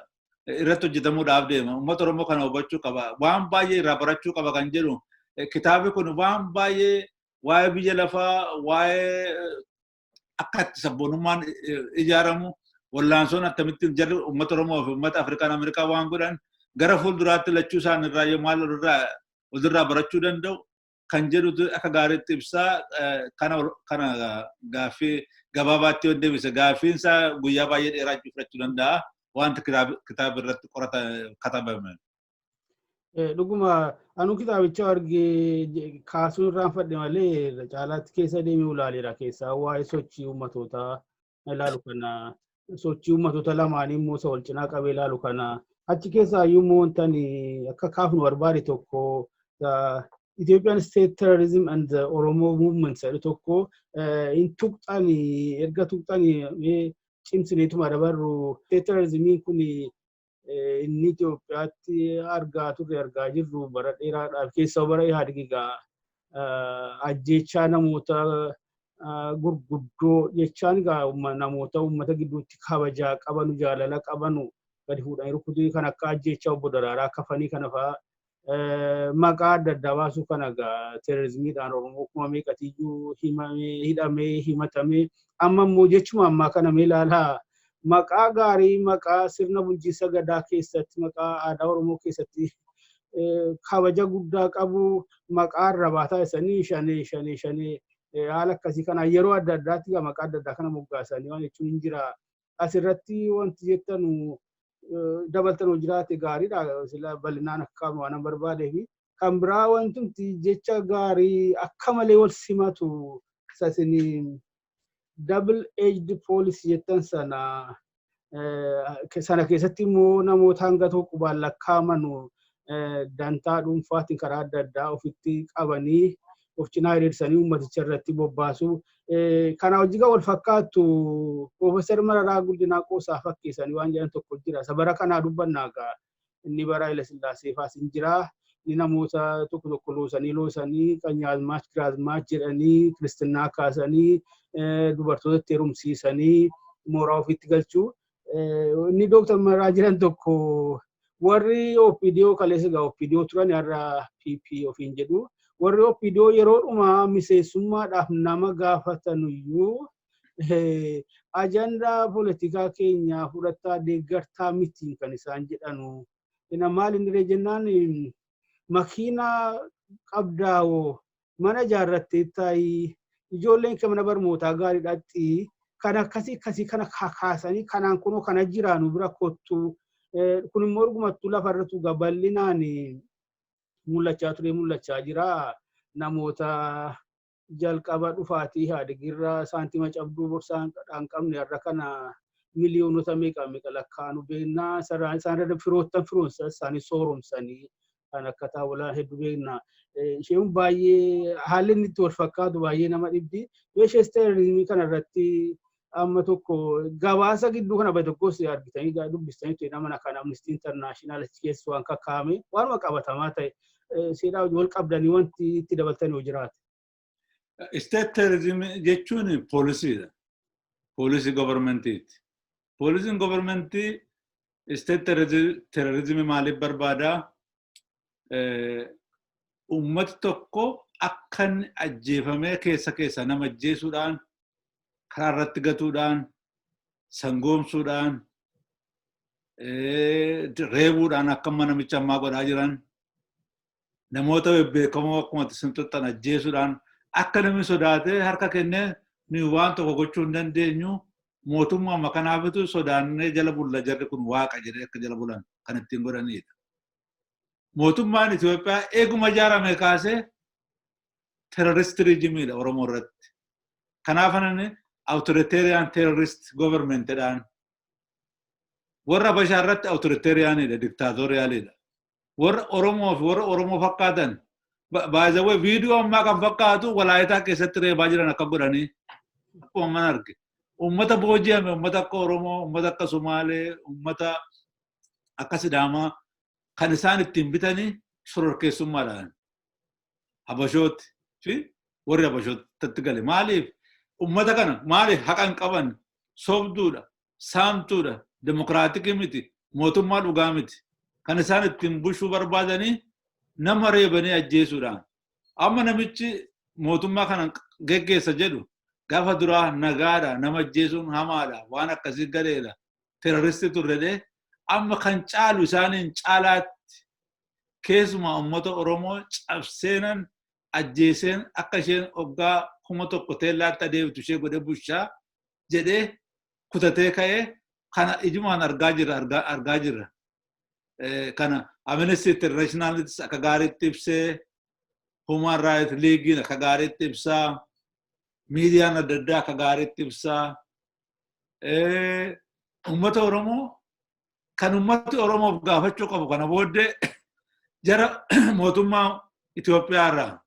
Irratti hojjetamuudhaaf deema. Uummata Oromoo kana hubachuu qaba. Waan baay'ee irraa barachuu qaba kan jedhu kitaabni kun waan baay'ee waa'ee biyya lafaa, waa'ee akka itti sabboonummaan ijaaramu, wallaansoon akkamittiin jarri uummata Oromoo fi uummata Afrikaan Ameerikaa waan godhan, gara fuulduraatti lachuu isaan irraa yoo maal walirraa barachuu danda'u kan jedhutu akka gaariitti ibsaa. Kana gaaffii gabaabaatti yoo deebise, gaaffiin isaa guyyaa baay'ee dheeraa fudhachuu danda'a wanta kitaaba irratti qorata katabame. Dhuguma anuu kitaabicha argee kaasuun irraanfadhe malee caalaatti keessa deemee ilaaleera. Keessaa waa'ee sochii uummatootaa ilaalu kana, sochii uummatoota lamaanii immoo isa wal cinaa qabee ilaalu kana, achi keessaa iyyuu immoo wanta akka kaafnu barbaade tokko, Ethiopian State Terrorism and the Oromo Movement jedhu tokko hin tuqxanii, erga tuqxanii cimsineetuma dabarru. State terrorismiin kun inni Itoophiyaatti argaa turre, argaa jirru bara dheeraadhaaf, keessaa bara Ihaadig egaa ajjeechaa namoota gurguddoo jechaan egaa namoota uummata gidduutti kabajaa qabanu, jaalala qabanu gadi fuudhanii rukutuu, kan akka ajjeechaa obbo Daraaraa Kafanii kana fa'aa maqaa adda addaa baasuu kana egaa terrorismiidhaan Oromoo kuma meeqatiyyuu himamee, hidhamee, himatamee. Amma immoo jechuma ammaa kana mee ilaalaa, maqaa gaarii, maqaa sirna bulchiinsa gadaa keessatti, maqaa aadaa Oromoo keessatti kabaja guddaa qabu, maqaa arrabaa taasisanii, shanee, shanee, shanee, haala akkasii kana yeroo adda addaatti maqaa adda addaa kana moggaasanii waan jechuun hin jira. Asirratti wanti jettanu dabaltanuu jiraate gaariidha. Sila bal'inaan akka waan barbaadeef. Kan biraa wantumti jecha gaarii akka malee wal simatu isin double edged policy jettan sana, sana keessatti immoo namoota hanga tokko qubaan lakkaa'amanu dantaa dhuunfaatiin karaa adda addaa ofitti qabanii of cinaa hiriirsanii uummaticha irratti bobbaasu. Kana hojii wal fakkaattu Piroofeesar Mararaa Guddinaa qoosaa fakkeessanii waan jedhan tokko jira. Isa bara kanaa dubbannaa egaa inni bara Haile Sillaasee faas hin jira. Inni namoota tokko tokko loosanii loosanii Qanyaazmaach Giraazmaach jedhanii kiristinnaa kaasanii dubartoota itti heerumsiisanii mooraa ofiitti galchuu. Inni Dooktar Mararaa jiran tokko, warri OPDO kaleessa egaa OPDO turan, har'a PP ofiin jedhu. Warri OPDO yeroo dhumaa miseensummaadhaaf nama gaafatanuyyuu ajandaa poolitikaa keenyaa fudhattaa deeggartaa mitiin kan isaan jedhanu. Ina maal inni jennaan, makiinaa qabdaawoo, mana ijaarrattee taa'ii, ijoolleen kee mana barnootaa gaarii dhaqxii, kan akkasii akkasii kana kakaasanii kanaan kunoo kana jiraanu bira kottu. Kun immoo dhugumattuu lafarratti bal'inaan mul'achaa ture, mul'achaa jira. Namoota jalqaba dhufaatii Ihaadigirra saantima cabduu borsaa hin qabne har'a kana miliyoonota meeqa meeqa lakkaa'anu beeknaa. Isaan irra firoottan firoomsa isaanii sooromsanii kan akka taawolaa hedduu beekna. Isheen baay'ee haalli inni itti wal fakkaatu baay'ee nama dhibdi. Meeshee terrorismii kana irratti amma tokko gabaasa gidduu kana bahe tokkos argitanii dubbistanii ture, nama kan Amnesty International achi keessa waan kakkaa'ame, waanuma qabatamaa ta'e seeraa wal qabdanii wanti itti dabaltanii yoo jiraate. State terrorism jechuun poolisiidha. Poolisii governmentiiti. Poolisiin governmentii state terrorism maaliif barbaadaa? Uummati tokko akka inni ajjeefamee keessa keessa nama ajjeesuudhaan, karaa irratti gatuudhaan, sangoomsuudhaan, reebuudhaan, akka amma namicha ammaa godhaa jiran, namoota bebbeekamoo akkuma isin tuttan ajjeesuudhaan, akka namni sodaatee harka kennee nuyi waan tokko gochuu hin dandeenyu, mootummaa amma kanaafitu sodaannee jala bulla, jarri kun waaqa jedhee akka jala bulan kan ittiin godhanidha. Mootummaan Itoophiyaa eeguma ijaarame kaasee terrorist regimeiidha Oromoo irratti. Kanaaf ani authoritarian terrorist governmentidhaan. Warra Habashaa irratti authoritarianidha, dictatorialidha. Warra Oromoo fi warra Oromoo fakkaatan baay'ee viidiyoo ammaa kan fakkaatu Walaayitaa keessatti reebaa jiran akka godhanii akkuma mana arge. Uummata booji'ame, uummata akka Oromoo, uummata akka Sumaalee, uummata akka Sidaamaa kan isaan ittiin bitanii shororkeessummaadhaan. Habashooti fi warri Habashootatti gale. Maaliif ummata kana maaliif haqa hin qaban? Sobduudha, saamtuudha, demokiraatikii miti, mootummaa dhugaa miti. Kan isaan ittiin bulchuu barbaadanii nama reebanii ajjeesuudhaan. Amma namichi mootummaa kana geggeessa jedhu gaafa duraa nagaadha, nama ajjeesuun hamaadha, waan akkasii galeedha, terroristii turredhee amma kan caalu isaaniin caalaatti keessumaa uummata Oromoo cabseenan ajjeeseen akka isheen waggaa 1000 teellaatti adeemtu ishee godhe bulchaa jedhee kutatee ka'ee kana ijumaan argaa jirra argaa jirra. Kana Amnesty Internationalis akka gaariitti ibsee, Human Rights League akka gaariitti ibsaa, miidiyaan adda addaa akka gaariitti ibsaa. Uummata Oromoo kan uummati Oromoof gaafachuu qabu kana booddee jara mootummaa Itoophiyaa irraa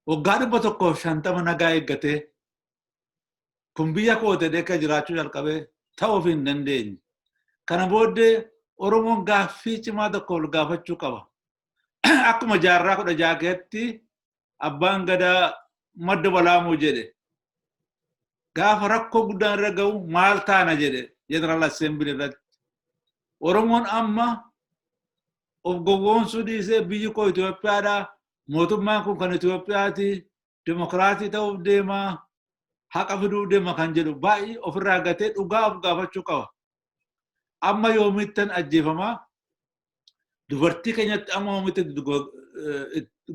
waggaa 150 nagaa eeggatee kun biyya koo ta'ee akka jiraachuu jalqabee ta'uuf hin dandeenye. Kana booddee Oromoon gaaffii cimaa tokko ol gaafachuu qaba. Akkuma jaarraa 16 keessatti abbaan gadaa Madda Walaamuu jedhe, gaafa rakkoo guddaan irra ga'u maal taana jedhe General Assembly irratti. Oromoon amma of gowwoomsuu dhiisee biyyi koo Itoophiyaadha, mootummaan kun kan Itoophiyaati, dimokiraatii ta'uuf deema, haqa fiduuf deema kan jedhu baay'ee ofirraa gatee dhugaa of gaafachuu qaba. Amma yoomittan ajjeefamaa, dubartii keenyatti amma yoomitti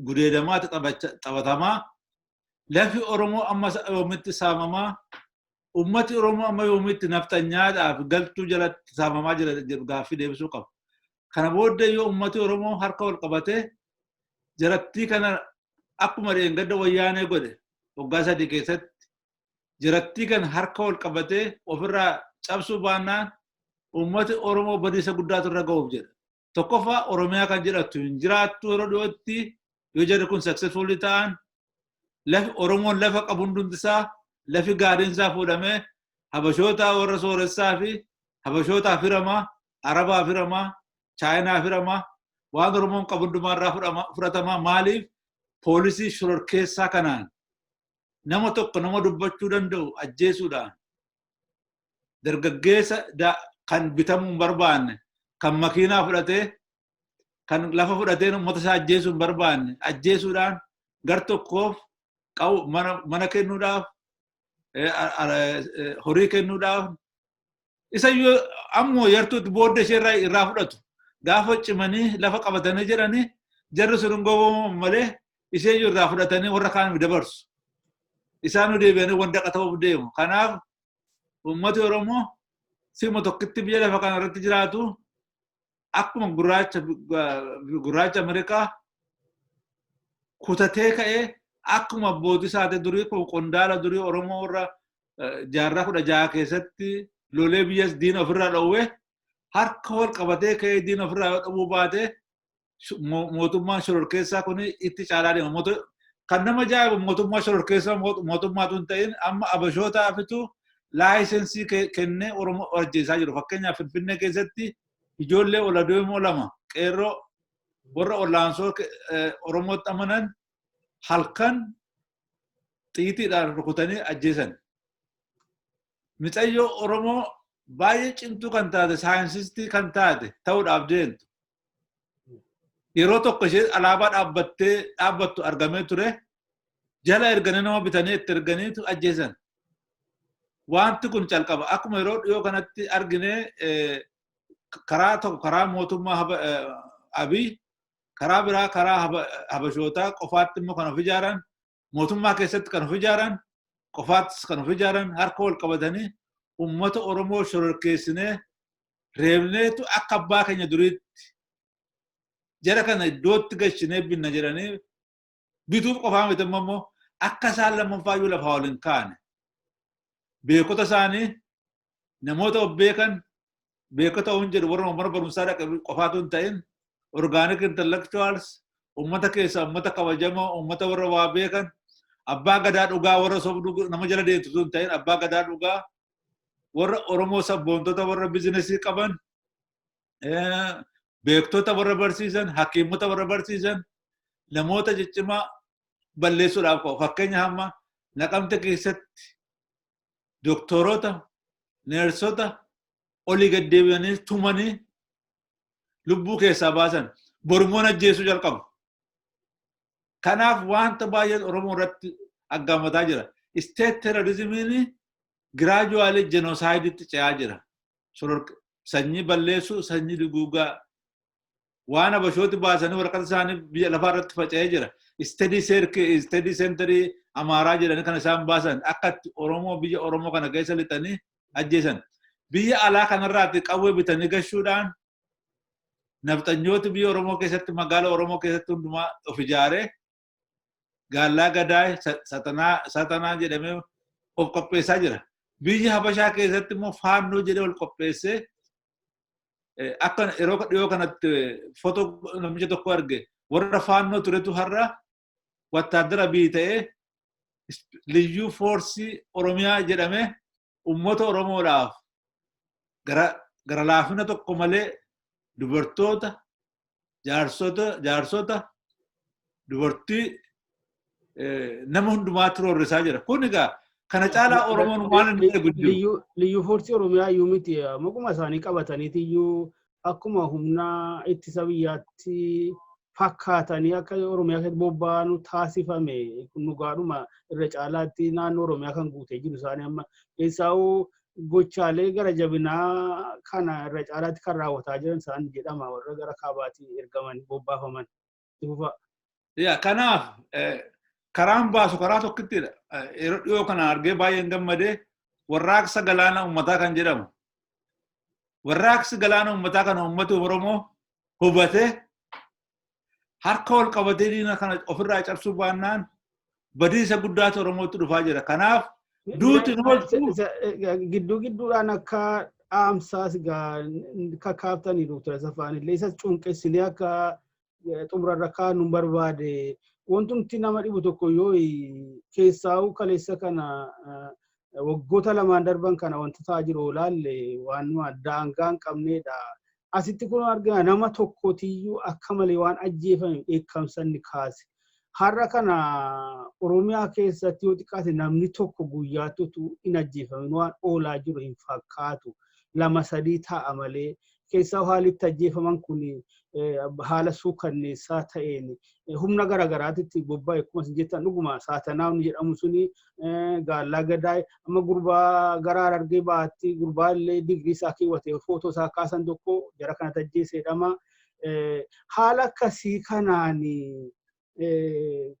gudeedamaa taphatamaa, lafi Oromoo amma yoomitti saamamaa, ummati Oromoo amma yoomitti nafxanyaadhaaf galtuu jalatti saamamaa jira jedhu gaaffii deebisuu qaba. Kana booddee yoo ummati Oromoo harka wal qabatee jarattii kana akkuma dheengadda Wayyaanee godhe waggaa 3 keessatti jarattii kana harka wal qabatee ofirraa cabsuu baannaan ummati Oromoo badiisa guddaatu irra ga'uuf jedha. Tokkoffaa, Oromiyaa kan jedhattu hin jiraattu yeroo dhiyootti yoo jarri kun successfully ta'an. Lafi Oromoon lafa qabu hundumtisaa, lafi gaariin isaa fuudhamee Habashoota warra sooressaa fi Habashootaaf hiramaa, Arabaaf hiramaa, Chaayinaaf hiramaa, waan Oromoon qabu hundumaa irraa fudhatamaa. Maaliif? Poolisii shororkeessaa kanaan nama tokko nama dubbachuu danda'u ajjeesuudhaan, dargaggeessa kan bitamuu hin barbaanne, kan makiinaa fudhatee, kan lafa fudhatee uummata isaa ajjeesuu hin barbaanne ajjeesuudhaan, gar tokkoof qabu mana kennuudhaaf, horii kennuudhaaf, isa yoo ammoo yartuutti booddee ishee irraa fudhatu. Gaafa cimanii lafa qabatanii jedhanii jarri sun hin gowwoomamu malee ishee iyyuu irraa fudhatanii warra kaan dabarsu. Isaan nu deebi'anii wandaqa ta'uuf deemu. Kanaaf uummati Oromoo sima tokkitti biyya lafa kana irratti jiraatu akkuma gurraacha Ameerikaa kutatee ka'ee, akkuma abbootii isaati durii, qondaala durii Oromoo warra jaarraa 16 keessatti lolee biyyas diina ofirraa dhowwee, harka wal qabatee ka'ee diina ofirraa yoo dhabuu baate mootummaan shororkeessaa kun itti caalaa deema. Kan nama ajaa'ibu mootummaa shororkeessaa mootummaatu hin ta'in amma Abashootaafatu license kennee Oromoo ajjeesaa jiru. Fakkeenyaaf, Finfinnee keessatti ijoollee ol adeemoo lama, qeerroo warra olaansoo Oromootti amanan, halkan xiitiidhaan rukutanii ajjeesan. Micayyoo Oromoo baay'ee cimtuu kan taate, scientistii kan taate ta'uudhaaf deemtu. Yeroo tokko ishee alaabaa dhaabbattee dhaabbattu argamee ture. Jala erganii nama bitanii itti erganiitu ajjeesan. Wanti kun calqaba. Akkuma yeroo dhiyoo kanatti argine, karaa tokko karaa mootummaa Abiy, karaa biraa karaa Habashootaa qofaatti immoo kan of ijaaran, mootummaa keessatti kan of ijaaran, qofaattis kan of ijaaran, harka wal qabatanii uummata Oromoo shororkeessinee reebneetu akka abbaa keenya duriitti jara kana iddootti gashinee binna jedhanii bituuf qofaa miti, immoo akka isaan lammaffaayyuu lafaa ol hin kaane beekota isaanii, namoota of beekan, beekota hin jedhu warra mana barumsaa dhaqe qofaatu hin ta'in, organic intellectuals, ummata keessaa ummata kabajamoo, ummata warra waa beekan, abbaa gadaa dhugaa, warra sobduu nama jala deemtu hin ta'in, abbaa gadaa dhugaa, warra Oromoo sabboontota, warra business qaban, beektota warra barsiisan, hakiimota warra barsiisan, Namoota ciccimaa balleessuudhaaf qabu. Fakkeenya hamma Naqamte keessatti doktoroota, neersota olii gad deebi'anii tumanii lubbuu keessaa baasan, bormoon ajjeesuu jalqabu. Kanaaf wanta baay'een Oromoo irratti aggaamataa jira. State terrorismiin gradually genocideitti ce'aa jira. Sanyii balleessuu, sanyii duguugaa waan Abashooti baasanii waraqata isaanii biyya lafaa irratti faca'ee jira. Study centerii Amaaraa jedhanii kan isaan baasan akka itti Oromoo biyya Oromoo kana keessa lixanii ajjeesan. Biyya alaa kanarraatti qawwee bitanii gashuudhaan nafxanyooti biyya Oromoo keessatti, magaala Oromoo keessatti hundumaa of ijaaree gaallaa gadaa satanaa jedhamee of qopheessaa jira. Biyya Habashaa keessatti immoo Faannoo jedhee ol qopheessee, akka yeroo dhiyoo kanatti footoo namicha tokko arge, warra Faannoo turetu har'a wattaaddara biyyi ta'ee liyyuu foorsii Oromiyaa jedhamee uummata Oromoodhaaf gara laafina tokko malee dubartoota, jaarsota, dubartii, nama hundumaatti roorrisaa jira. Kun egaa kana caalaa Oromoon waan inni eegu jiru. Liyyuu foorsii Oromiyaa iyyuu miti, maquma isaanii qabataniiti iyyuu akkuma humna ittisa biyyaatti fakkaatanii akka Oromiyaa keessatti bobba'anu taasifame. Dhugaadhuma irra caalaatti naannoo Oromiyaa kan guutee jiru isaanii. Amma keessaa'uu gochaalee gara jabinaa kana irra caalaatti kan raawwataa jiran isaan jedhama, warra gara kaabaatii ergaman, bobbaafaman. Kanaaf karaan baasu karaa tokkittidha. Yeroo dhiyoo kana argee baay'een gammadee, warraaqsa galaana uummataa kan jedhamu. Warraaqsi galaana uummataa kana uummati Oromoo hubatee harka ol qabatee diina kana ofirraa cabsuu baannaan badiisa guddaatu Oromootti dhufaa jira. Kanaaf duuti nu oolchu. Gidduu gidduudhaan akka dhaamsaas kakaaftanii, Dooktar Asafaan illee isas cunqessinee akka xumurarra kaanu barbaade. Wantumti nama dhibu tokko yoo keessaa'uu kaleessa kana, waggoota 2n darban kana wanta ta'aa jiru ilaalle, waan daangaa hin qabneedha. Asitti kun argina, nama tokkotiyyuu akka malee waan ajjeefame dheekkamsa inni kaase. Har'a kana Oromiyaa keessatti yoo xiqqaate namni tokko guyyaatti utuu hin ajjeefamin waan oolaa jiru hin fakkaatu. Lama sadii ta'a malee. Keessaa haalli itti ajjeefaman kun haala suukanneessaa ta'een humna garaagaraatitti bobba'e. Akkuma isin jettan, dhuguma saatanaa jedhamu suni, gaallaa gadaa, amma gurbaa gara Harargee baatti gurbaa illee digrii isaa keewwate footoo isaa kaasan tokko jara kanatti ajjeesedhama. Haala akkasii kanaan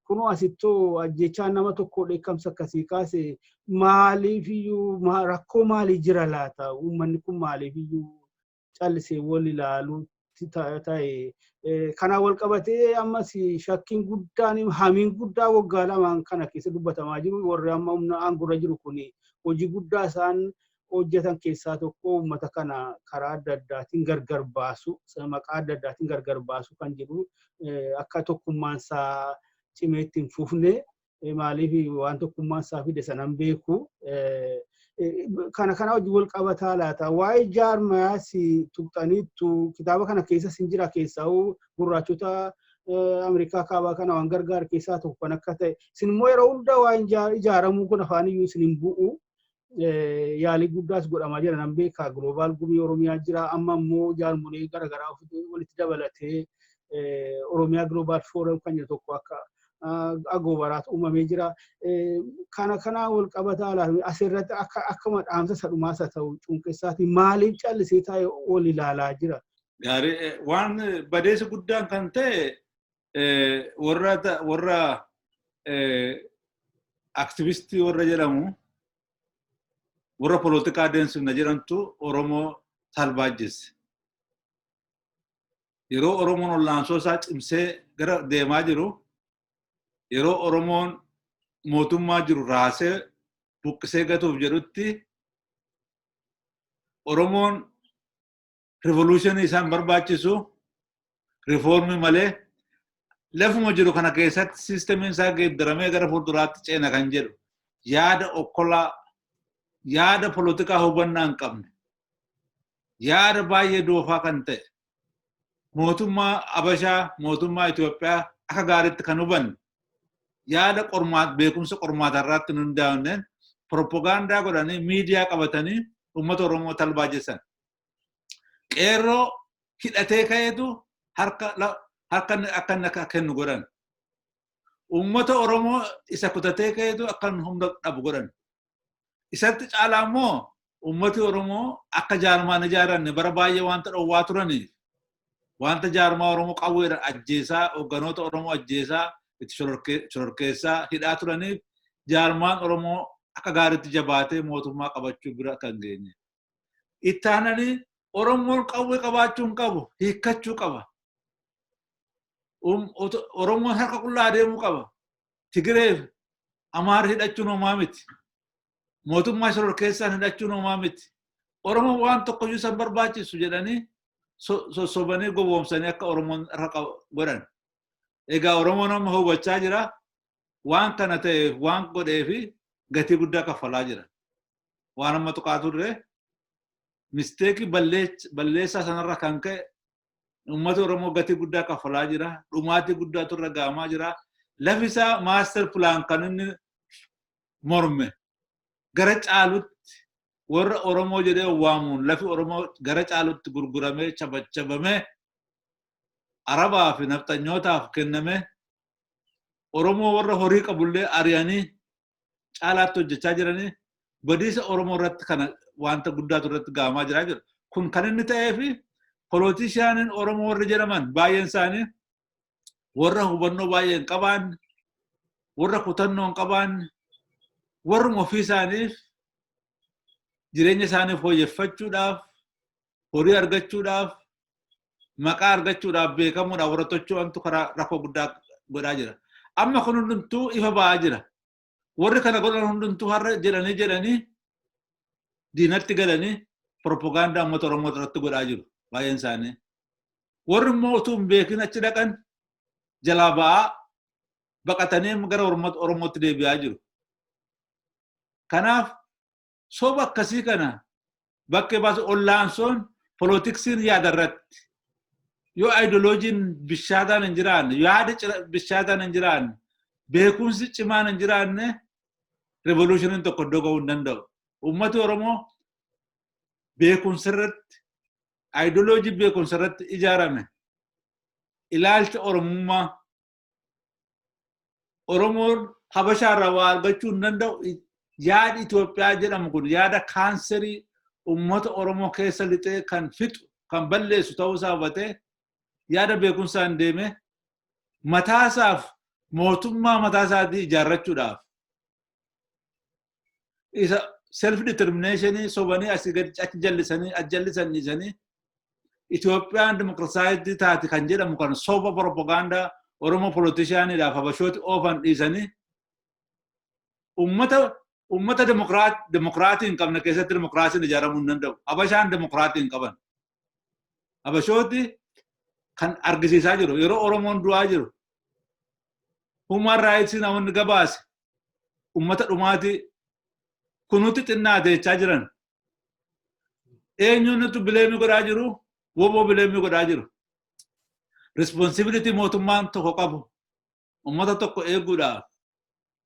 kunoo asittoo ajjechaa nama tokko dheekkamsa akkasii kaase, maaliif iyyuu rakkoo maalii jira laata? Uummanni kun maaliif iyyuu callisee wal ilaaluutti ta'e? Kanaan wal qabatee ammas shakkiin guddaan, hamiin guddaa waggaa 2n kana keessa dubbatamaa jiru, warri amma humna aangorra jiru kun hojii guddaa isaan hojjetan keessaa tokko uummata kana karaa adda addaatiin gargar baasu, maqaa adda addaatiin gargar baasu kan jedhu, akka tokkummaan isaa cimee itti hin fufne. Maaliif waan tokkummaan isaa fide sanan beeku. Kana hojii wal qabataa laata? Waa'ee jaarmayaas tuqxaniittu, kitaaba kana keessa sin jira. Keessaa gurraachota Ameerikaa kaabaa kana waan gargaar keessaa tokko kan akka ta'e, isin immoo yeroo hunda waa'een ijaaramuu kun afaan iyyuu isin hin bu'u. Yaalii guddaas godhamaa jira nan beeka. Global Gumii Oromiyaa jira, amma immoo jaarmolee garaagaraa walitti dabalatee Oromiyaa Global Forum kan jedhu tokko akka agoobaraatu uumamee jira. Kana wal qabataa laata? Asirratti akka akkuma dhaamsa sadhumaas haa ta'u cunqessaati, maaliif callisee taa'ee ol ilaalaa jira? Gaarii, waan badeessa guddaan kan ta'e warra aktivistii warra jedhamu, warra polotikaa adeemsifna jedhamtu Oromoo salbaajjesse. Yeroo Oromoon ol'aansoo isaa cimsee gara deemaa jiru, yeroo Oromoon mootummaa jiru raasee buqqisee gatuuf jedhutti, Oromoon revolutionii isaan barbaachisu, reformii malee, lafuma jiru kana keessatti systemiin isaa geeddaramee gara fuulduraatti ceena kan jedhu yaada okkolaa, yaada polotikaa hubannaa hin qabne, yaada baay'ee doofaa kan ta'e, mootummaa Abashaa, mootummaa Itoophiyaa Akka gaariitti kan hubanne yaada qormaat beekumsa qormaata irratti hin hundaa'unneen propagaandaa godhanii miidiyaa qabatanii uummata Oromoo talbaajessan. Qeerroo hidhatee ka'eetu harka harka akka inni akka kennu godhan. Uummata Oromoo isa kutatee ka'eetu akka inni humna dhabu godhan. Isatti caalaa immoo uummati Oromoo akka jaarmaan ijaaranne bara baay'ee wanta dhowwaa turaniif, wanta jaarmaa Oromoo qawweedhaan ajjeesaa, hoogganoota Oromoo ajjeesaa, itti shororkeessaa, hidhaa turaniif, jaarmaan Oromoo akka gaariitti jabaatee mootummaa qabachuu bira kan geenye. Itti aananii Oromoon qawwee qabaachuu hin qabu, hiikkachuu qaba. Oromoon harka qullaa adeemuu qaba. Tigireef Amaara hidhachuun homaa miti. Mootummaa shororkeessaan hidhachuun homaa miti. Oromoon waan tokkoyyuu isaan barbaachisu jedhanii sossobanii gowwoomsanii akka Oromoon harka godhan. Egaa Oromoon amma hubachaa jira. Waan kana ta'eef, waan godheefi gatii guddaa kaffalaa jira. Waan amma tuqaa turre mistake balleessaa sanarra kan ka'e uummata Oromoo gatii guddaa kaffalaa jira. Dhumaatii guddaatu irra ga'amaa jira. Lafi isaa master plan kan inni morme gara caalutti warra Oromoo jedhee waamuun lafi Oromoo gara caalutti gurguramee, chabachabamee, Arabaa fi nafxanyootaaf kenname. Oromoo warra horii qabullee ari'anii caalaatti hojjechaa jiranii badiisa Oromoo irratti kana wanta guddaatu irratti ga'amaa jira jiru. Kun kan inni ta'ee fi politicianiin Oromoo warri jedhaman baay'een isaanii warra hubannoo baay'ee hin qabaanne, warra kutannoo hin qabaanne, warruma ofii isaaniif jireenya isaanii fooyyeffachuudhaaf, horii argachuudhaaf, maqaa argachuudhaaf, beekamuudhaaf warra tocho'antu karaa rakkoo guddaa godhaa jira. Amma kun hundumtuu ifa ba'aa jira. Warri kana godhan hundumtuu har'a jedhanii jedhanii diinatti galanii propagaandaa uummata Oromoo irratti godhaa jiru baay'een isaanii. Warri immoo utuu hin beekin achi dhaqan jalaa ba'aa baqatanii gara Oromootti deebi'aa jiru. Kanaaf soba akkasii kana bakkee baasu ollaansoon polotiksiin yaada irratti yoo aayidoloojiin bishaataan hin jiraanne, yaada bishaataan hin jiraanne, beekumsi cimaan hin jiraanne, revolutioniin tokko iddoo ga'uu hin danda'u. Uummati Oromoo beekumsa irratti, aayidoloojii beekumsa irratti ijaarame, ilaalcha Oromummaa, Oromoon Habashaa irraa waa argachuu hin danda'u. Yaadi Itoophiyaa jedhamu kun yaada kaanserii uummata Oromoo keessa lixee kan fixu, kan balleessu ta'uu isaa hubatee, yaada beekumsaan deeme mataasaaf mootummaa mataa isaatii ijaarrachuudhaaf isa self determination sobanii asii gadi achi jallisanii achi jallisan dhiisanii, Itoophiyaan dimokiraasii taati kan jedhamu kan soba propagaandaa Oromoo politicianiidhaaf Habashooti oofan dhiisanii, ummata dimokiraatii hin qabne keessatti dimokiraasiin ijaaramuu hin danda'u. Habashaan dimokiraatii hin qaban. Habashooti kan argisiisaa jiru yeroo Oromoon du'aa jiru, human rights namoonni gabaase ummata dhumaatii kunuutti xinnaate jechaa jiran. Eenyuun nuti blame godhaa jiru? WBO blame godhaa jiru. Responsibility mootummaan tokko qabu ummata tokko eeguudhaaf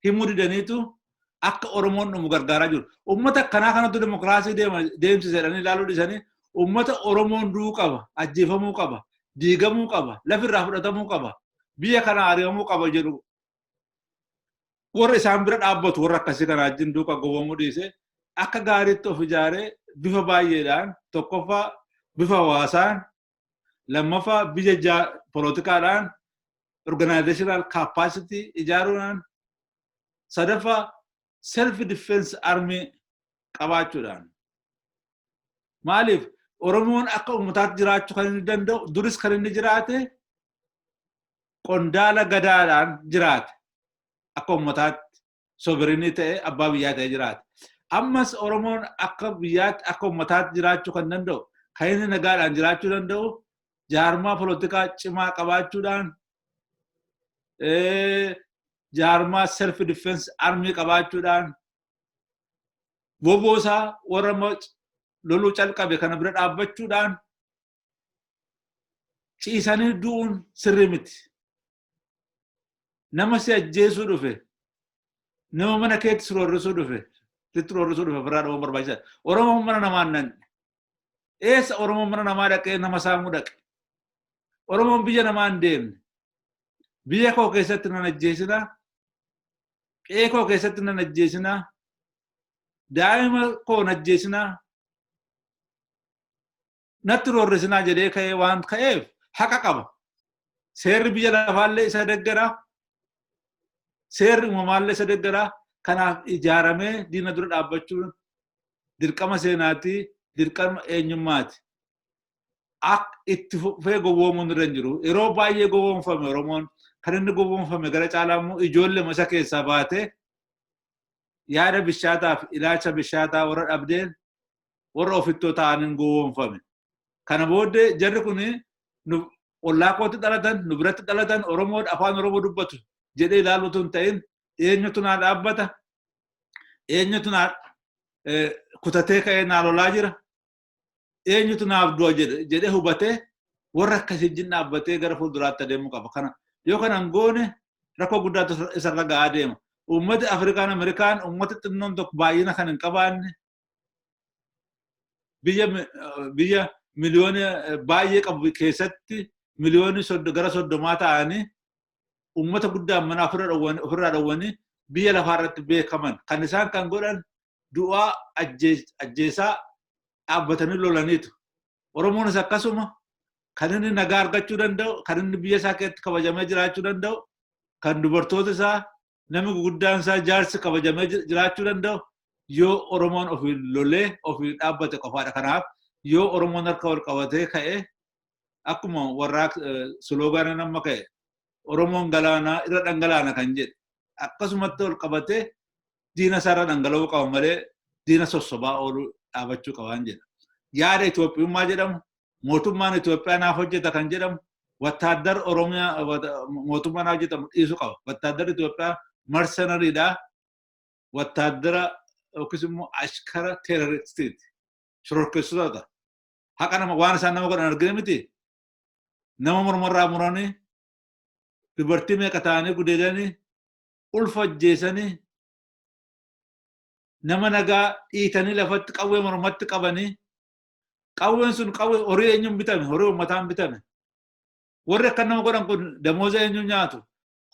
himuu didaniitu akka Oromoon dhumu gargaaraa jiru. Ummata akkanaa kanatu dimokiraasii deemsisa jedhanii ilaaluu dhiisanii, ummata Oromoon du'uu qaba, ajjeefamuu qaba, diigamuu qaba, lafirraa fudhatamuu qaba, biyya kana ari'amuu qaba jedhu, warra isaan bira dhaabbatu warra akkasii kana wajjin duukaa gowwoomuu dhiise, akka gaariitti of ijaaree bifa baay'eedhaan, tokkoffaa bifa hawaasaan, lammaffaa biyya poolotikaadhaan organizational capacity ijaaruudhaan, sadaffaa self defense army qabaachuudhaan. Maaliif? Oromoon akka uummataatti jiraachuu kan inni danda'u, duris kan inni jiraate qondaala gadaadhaan jiraate, akka uummataatti sovereign ta'e, abbaa biyyaa ta'e jiraate. Ammas Oromoon akka biyyaatti, akka uummataatti jiraachuu kan danda'u, kan inni nagaadhaan jiraachuu danda'u, jaarmaa polotikaa cimaa qabaachuudhaan, jaarmaa self defense army qabaachuudhaan, WBO isaa warra loluu calqabe kana bira dhaabbachuudhaan. Ciisanii du'uun sirrii miti. Nama si ajjeesuu dhufe, nama mana keetti si roorrisuu dhufe, sitti roorrisuu dhufe ofirraa dhowwuun barbaachisaadha. Oromoon mana namaa hin dhaqne. Eessa Oromoon mana namaa dhaqee nama saamuu dhaqe? Oromoon biyya namaa hin deemne. Biyya koo keessatti nan ajjeesinaa. Qe'ee koo keessatti nan ajjeesinaa. Daa'ima koo nan ajjeesinaa. Natti roorrisinaa jedhee ka'ee waan ka'eef haqa qaba. Seerri biyya lafaallee isa deggera. Seerri uumamaallee isa deggera. Kanaaf ijaaramee diina dura dhaabbachuun dirqama seenaati, dirqama eenyummaati. Akka itti fufee gowwoomuun irra hin jiru. Yeroo baay'ee gowwoomfame Oromoon. Kan inni gowwoomfame gara caalaa immoo ijoollee masa keessaa baatee yaada bishaataa fi ilaalcha bishaataa warra dhabdeen warra ofittoo ta'aniin gowwoomfame. Kana booddee jarri kun nu ollaa kootti dhalatan, nu biratti dhalatan, Oromoo afaan Oromoo dubbatu jedhee ilaaluutu hin ta'in eenyutu naa dhaabbata, eenyutu naa kutatee ka'ee naa lolaa jira, eenyutu naaf du'a jedhee hubatee warra akkasii wajjin dhaabbatee gara fuulduraatti adeemuu qaba. Kana yoo kana hin goone rakkoo guddaatu isarra ga'aa deema. Uummati Afrikaan Ameerikaan uummata xinnoon tokko baay'ina kan hin qabaanne biyya miliyoona baay'ee qabu keessatti miliyoonni gara 30 ta'anii uummata guddaan mana ofirraa dhowwanii biyya lafaa irratti beekaman. Kan isaan kan godhan du'aa ajjeesaa dhaabbatanii lolaniitu. Oromoonis akkasuma kan inni nagaa argachuu danda'u, kan inni biyya isaa keessatti kabajamee jiraachuu danda'u, kan dubartoota isaa namni guguddaan isaa jaarsi kabajamee jiraachuu danda'u yoo Oromoon ofii lolee ofii dhaabbate qofaadha. Kanaaf yoo Oromoon harka wal qabatee ka'e akkuma warraa slogan amma ka'e Oromoon galaanaa irra dhangalaana kan jedhe akkasumatti wal qabatee diina isaarra dhangala'uu qaba malee diina sossobaa ooluu dhaabachuu qabaan jedha. Yaada Itoophiyummaa jedhamu mootummaan Itoophiyaa naaf hojjeta kan jedhamu wattaaddar Oromiyaa mootummaa naaf hojjetamu dhiisuu qaba. Wattaaddarri Itoophiyaa mercenarydha. Wattaaddara yookiis immoo ashkara terroristiiti. Shororkeessitoota. Haqa nama waan isaan nama godhan argine miti. Nama mormarraa muranii dubartii meeqa ta'anii gudeedanii ulfa ajjeesanii nama nagaa dhiitanii lafatti qawwee mormatti qabanii qawween sun qawwee horii eenyuun bitame? Horii uummataan bitame. Warri akka nama godhan kun damooza eenyuun nyaatu?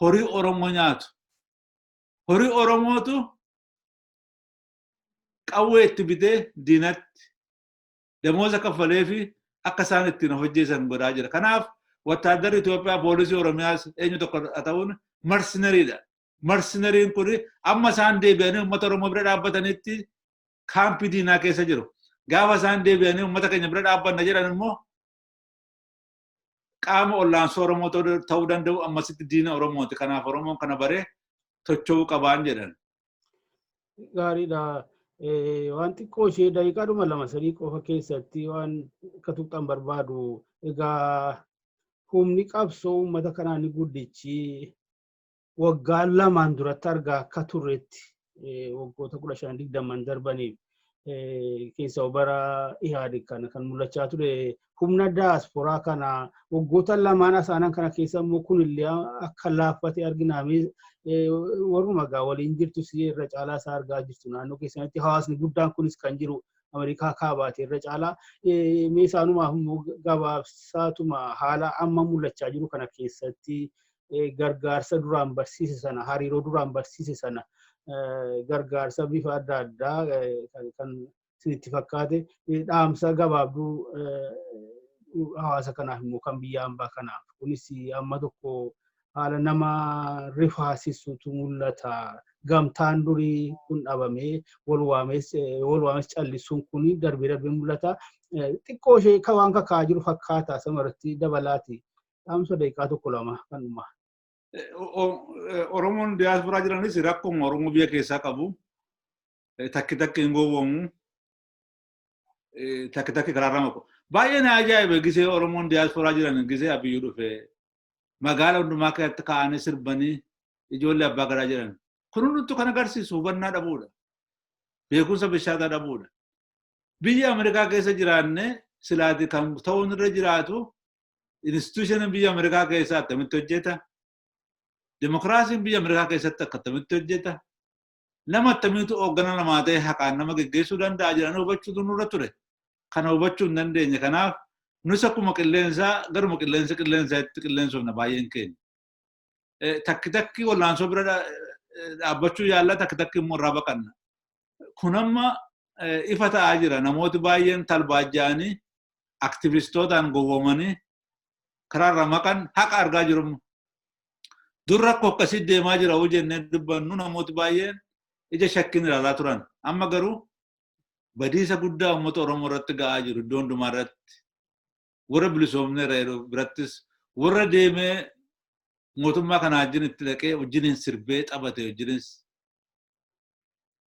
Horii Oromoo nyaatu. Horii Oromootu qawwee itti bitee diinatti damooza kaffalee fi akka isaan ittiin of ajjeesan godhaa jira. Kanaaf wattaaddarri Itoophiyaa poolisii Oromiyaas eenyu tokko haa ta'uun mercenarydha. Mercenaryn kun amma isaan deebi'anii uummata Oromoo bira dhaabbatanitti kaampii diinaa keessa jiru. Gaafa isaan deebi'anii uummata keenya bira dhaabbanna jedhan immoo qaama ollaansoo Oromoo ta'uu danda'u ammasitti diina Oromooti. Kanaaf Oromoon kana baree tocho'uu qabaan jedhan. Gaariidha. Waan xiqqoo ishee daqiiqaadhuma 2-3 qofa keessatti waan akka tuqxan barbaadu. Egaa humni qabsoo uummata kanaa ni guddichi waggaa lamaan duratti argaa akka turretti waggoota 15-20 darbaniif keessa bara Ihaadig kana kan mul'achaa ture humna daasporaa kana waggoota lamaan asaanan kana keessa immoo kunillee akka laaffate argina. Warruma egaa waliin jirtu si irra caalaa isaa argaa jirtu naannoo keessanitti hawaasni guddaan kunis kan jiru Ameerikaa kaabaate irra caalaa mee isaanumaaf immoo gabaabsaatuma haala amma mul'achaa jiru kana keessatti gargaarsa duraan barsiise sana hariiroo duraan barsiise sana gargaarsa bifa adda addaa kan isinitti fakkaate dhaamsa gabaabduu hawaasa kanaaf immoo kan biyya hambaa kanaaf kunis amma tokko haala nama rifaasisutu mul'ata. Gamtaan durii kun dhabamee wal waames callisuun kun darbee darbee mul'ata. Xiqqoo ishee waan kakaa jiru fakkaata samarratti dabalaati. Dhaamsa daqiiqaa 1-2 kanuma. Oromoon diyaasporaa jiranis rakkoo Oromoo biyya keessaa qabu. Takki takki hin gowwoomu. Takki takki karaarra maqu. Baay'ee na ajaa'iba gisee Oromoon diyaasporaa jiran gisee Abiyyuu dhufe magaala hundumaa keessatti kaa'anii sirbanii ijoollee abbaa gadaa jedhan. Kun hundumtu kan agarsiisu hubannaa dhabuudha. Beekumsa bishaataa dhabuudha. Biyya Ameerikaa keessa jiraanne silaati kan ta'uun irra jiraatu institution biyya Ameerikaa keessaa akkamitti hojjeta? Demokiraasiin biyya Ameerikaa keessatti akkamitti hojjeta? Nama akkamiitu hooggana namaa ta'e haqaan nama geggeessuu danda'a jedhanii hubachuutu nurra ture. Kana hubachuu hin dandeenye. Kanaaf nus akkuma qilleensaa garuma qilleensa qilleensaatti qilleensofna baay'een keenya. Takki takki wallaansoo bira dhaabbachuu yaalla, takki takki immoo irraa baqanna. Kun amma ifa ta'aa jira. Namooti baay'een talbaajja'anii aktivistootaan gowwoomanii karaarra maqan haqa argaa jiru. Dur rakkoo akkasii deemaa jira hoo jennee dubbannu namooti baay'een ija shakkiin ilaalaa turan. Amma garuu badiisa guddaa uummata Oromoo irratti ga'aa jiru iddoo hundumaa irratti. Warra bilisoomneerra yeroo birattis warra deemee mootummaa kanaa wajjin itti dhaqee wajjiniin sirbee taphate wajjinis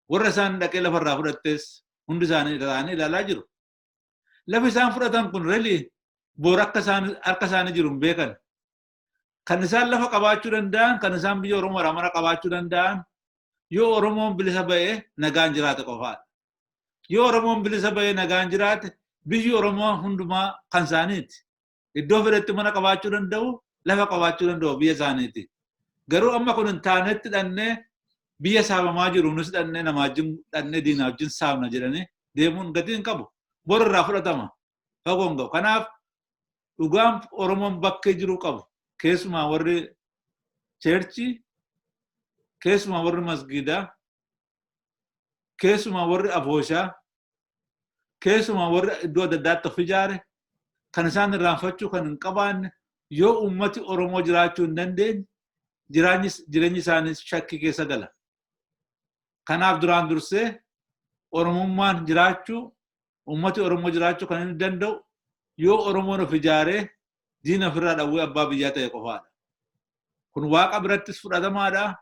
warra isaan dhaqee lafarraa fudhattes hundi isaanii ta'anii ilaalaa jiru. Lafi isaan fudhatan kun really boor akka isaan harka isaanii jiru hin beekan. Kan isaan lafa qabaachuu danda'an, kan isaan biyya Oromoodhaa mana qabaachuu danda'an yoo Oromoon bilisa ba'ee nagaan jiraate qofaadha. Yoo Oromoon bilisa ba'ee nagaan jiraate, biyyi Oromoo hundumaa kan isaaniiti. Iddoo fedhetti mana qabaachuu danda'u, lafa qabaachuu danda'u, biyya isaaniiti. Garuu amma kun hin taanetti dhannee biyya saamamaa jiru nus dhannee namaa wajjin dhannee diinaa wajjin saamna jedhanii deemuun gatii hin qabu. Bor irraa fudhatama. Fagoo hin ga'u. Kanaaf dhugaan Oromoon bakkee jiru qabu. Keessumaa warri churchii, keessumaa warri masgiidaa, keessumaa warri afooshaa, keessumaa warri iddoo adda addaatti of ijaare kan isaan irraanfachuu kan hin qabaanne, yoo uummati Oromoo jiraachuu hin dandeenye jireenyi isaaniis shakkii keessa gala. Kanaaf duraan dursee Oromummaan jiraachuu, uummati Oromoo jiraachuu kan inni danda'u yoo Oromoon of ijaaree diina ofirraa dhawwee abbaa biyyaa ta'e qofaadha. Kun Waaqa birattis fudhatamaadha.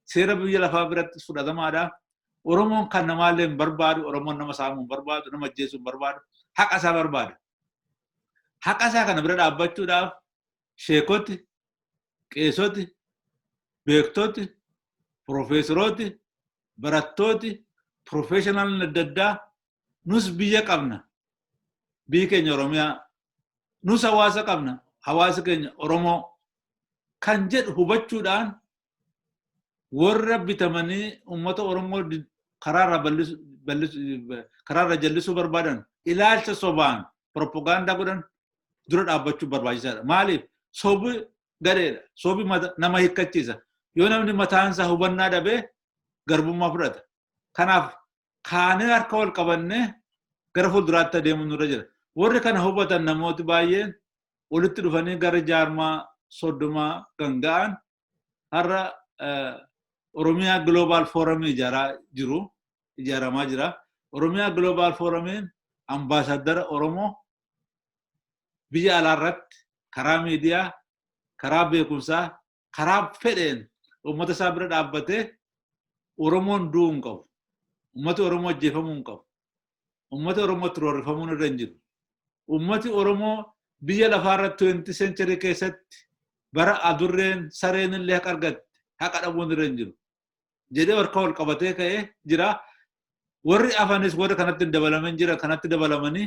Seera biyya lafaa birattis fudhatamaadha. Oromoon kan namaallee hin barbaadu, Oromoon nama saamuu hin barbaadu, nama ajjeesuu hin barbaadu, haqa isaa barbaada. Haqa isaa kana bira dhaabbachuudhaaf sheekoti, qeesoti, beektoti, piroofeesarooti, barattooti, professionalni adda addaa nus biyya qabna. Biyyi keenya Oromiyaa. Nus hawaasa qabna. Hawaasa keenya Oromoo. Kan jedhu hubachuudhaan warra bitamanii uummata Oromoo karaarra jallisuu barbaadan, ilaalcha sobaan propagaandaa godhan dura dhaabbachuu barbaachisaadha. Maaliif? Sobi gadheedha. Sobi nama hiikkachiisa. Yoo namni mataan isaa hubannaa dhabee garbummaa fudhata. Kanaaf kaanee harka wal qabannee gara fuulduraatti adeemuun nurra jira. Warri kana hubatan namooti baay'een walitti dhufanii gara jaarmaa 30 kan ga'an har'a Oromiyaa Global Forum ijaaraa jiru, ijaaramaa jira. Oromiyaa Global Forumiin ambaasaadara Oromoo biyya alaa irratti karaa miidiyaa, karaa beekumsaa, karaa fedheen uummata isaa bira dhaabbatee Oromoon du'uu hin qabu. Uummati Oromoo ajjeefamuu hin qabu. Uummati Oromoo itti roorrifamuun irra hin jiru. Uummati Oromoo biyya lafaa irratti 20 century keessatti bara adurreen sareen illee haqa argatte haqa dhabuun irra hin jiru jedhee harka wal qabatee ka'ee jira. Warri afanis warri kanatti hin dabalamin jira, kanatti dabalamanii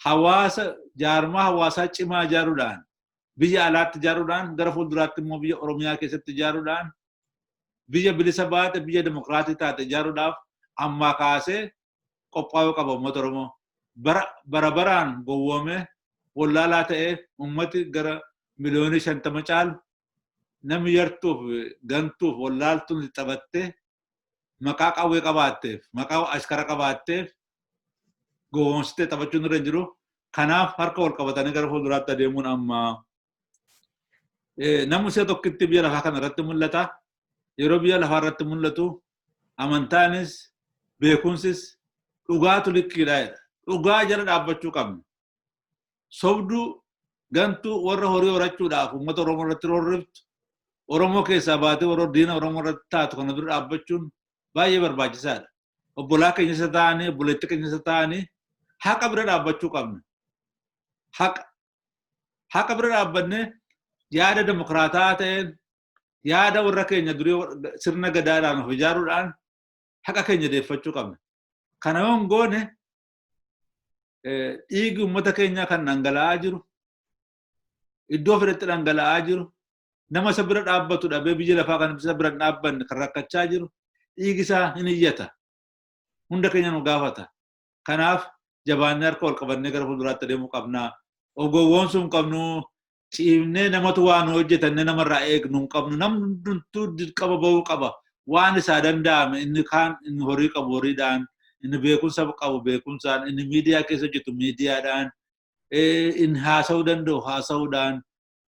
hawaasa jaarmaa hawaasaa cimaa ijaaruudhaan, biyya alaatti ijaaruudhaan, gara fuulduraatti immoo biyya Oromiyaa keessatti ijaaruudhaan, biyya bilisa baate, biyya dimokiraatii taate ijaaruudhaaf ammaa kaasee qophaa'uu qaba uummata Oromoo. Bara bara baraan gowwoomee wallaalaa ta'ee uummati gara miliyoonii 50 caalu namni yartuuf gantuuf wallaaltuun taphattee maqaa qawwee qabaatteef, maqaa ashkara qabaatteef gowwoomsitee taphachuun irra hin jiru. Kanaaf harka wal qabatanii gara fuulduraatti adeemuun amma namni si'a tokkitti biyya lafaa kana irratti mul'ata. Yeroo biyya lafaa irratti mul'atu amantaanis beekumsis dhugaatu likkiidha jedha. Dhugaa jala dhaabbachuu qabna. Sobduu gantuu warra horii horachuudhaaf uummata Oromoo irratti roorriftu, Oromoo keessaa baatee warra diina Oromoo irratti taatu kana dura dhaabbachuun baay'ee barbaachisaadha. Obbolaa keenya isa ta'anii, obboleetti keenya isa ta'anii haqa bira dhaabbachuu qabna. Haqa. Haqa bira dhaabbannee yaada dimokiraataa ta'een, yaada warra keenya durii sirna gadaadhaan of ijaaruudhaan haqa keenya deeffachuu qabna. Kana yoo hin goone dhiigi uummata keenyaa kan dhangala'aa jiru, iddoo fedhetti dhangala'aa jiru, Nama isa bira dhaabbatu dhabee biyya lafaa kan isa bira hin dhaabbanne kan rakkachaa jiru dhiigi isaa hin iyyata. Hunda keenya nu gaafata. Kanaaf jabaannee harka wal qabannee gara fuulduraatti adeemuu qabna. Ogowwoomsuu hin qabnu. Ciimnee namatu waa nu hojjetannee namarraa eegnu hin qabnu. Namni hundumtuu dirqama bahuu qaba. Waan isaa danda'ame inni kaan inni horii qabu horiidhaan, inni beekumsa qabu beekumsaan, inni miidiyaa keessa hojjetu miidiyaadhaan, inni haasa'uu danda'u haasa'uudhaan,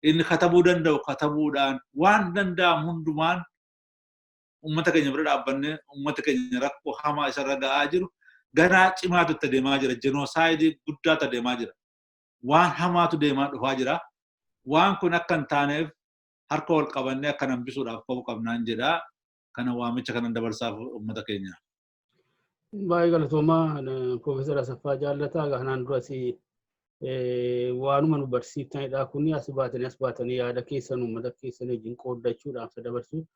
inni katabuu danda'u katabuudhaan, waan danda'amu hundumaan uummata keenya bira dhaabbannee uummata keenya rakkoo hamaa isarra ga'aa jiru garaa cimaatu itti adeemaa jira. Genocide guddaatu adeemaa jira. Waan hamaatu deemaa dhufaa jira. Waan kun akka hin taaneef harka wal qabannee akka hambisuudhaaf ka'uu qabnaan jedha. Kana waamicha kanan dabarsaaf uummata keenya. Baay'ee galatoomaa, Piroofeesar Asaffaa Jaallataa. Kanaan duras waanuma nu barsiiftanidha. Kuni as baatanii yaada keessan uummata keessan wajjin qooddachuudhaan isa dabarsu.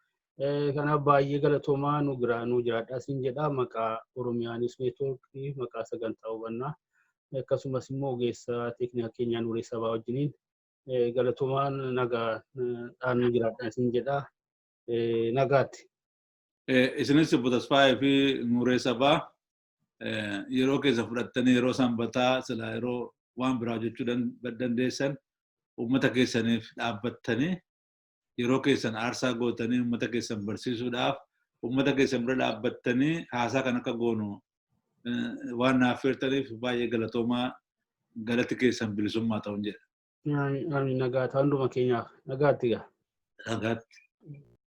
Kanaaf baay'ee galatoomaa, nu nu jiraadhaa siin jedha, maqaa Oromiyaa News Network, maqaa sagantaa hubannaa, akkasumas immoo ogeessa teeknika keenyaa Nuuree Sabaa wajjiniin galatoomaa, nagaa dhaan nu jiraadhaa siin jedha. Nagaatti. Isinis obbo Tasfaayee fi Nuuree Sabaa yeroo keessa fudhattanii, yeroo sanbataa silaa yeroo waan biraa hojjechuu dandeessan, uummata keessaniif dhaabbattanii yeroo keessan aarsaa gootanii uummata keessan barsiisuudhaaf uummata keessan bira dhaabbattanii haasaa kan akka goonu waan naaf feertaniif baay'ee galatoomaa, galatti keessan bilisummaa ta'uun jedha. Nagaa ta'an hunduma keenyaaf, nagaatti gaa. Nagaatti.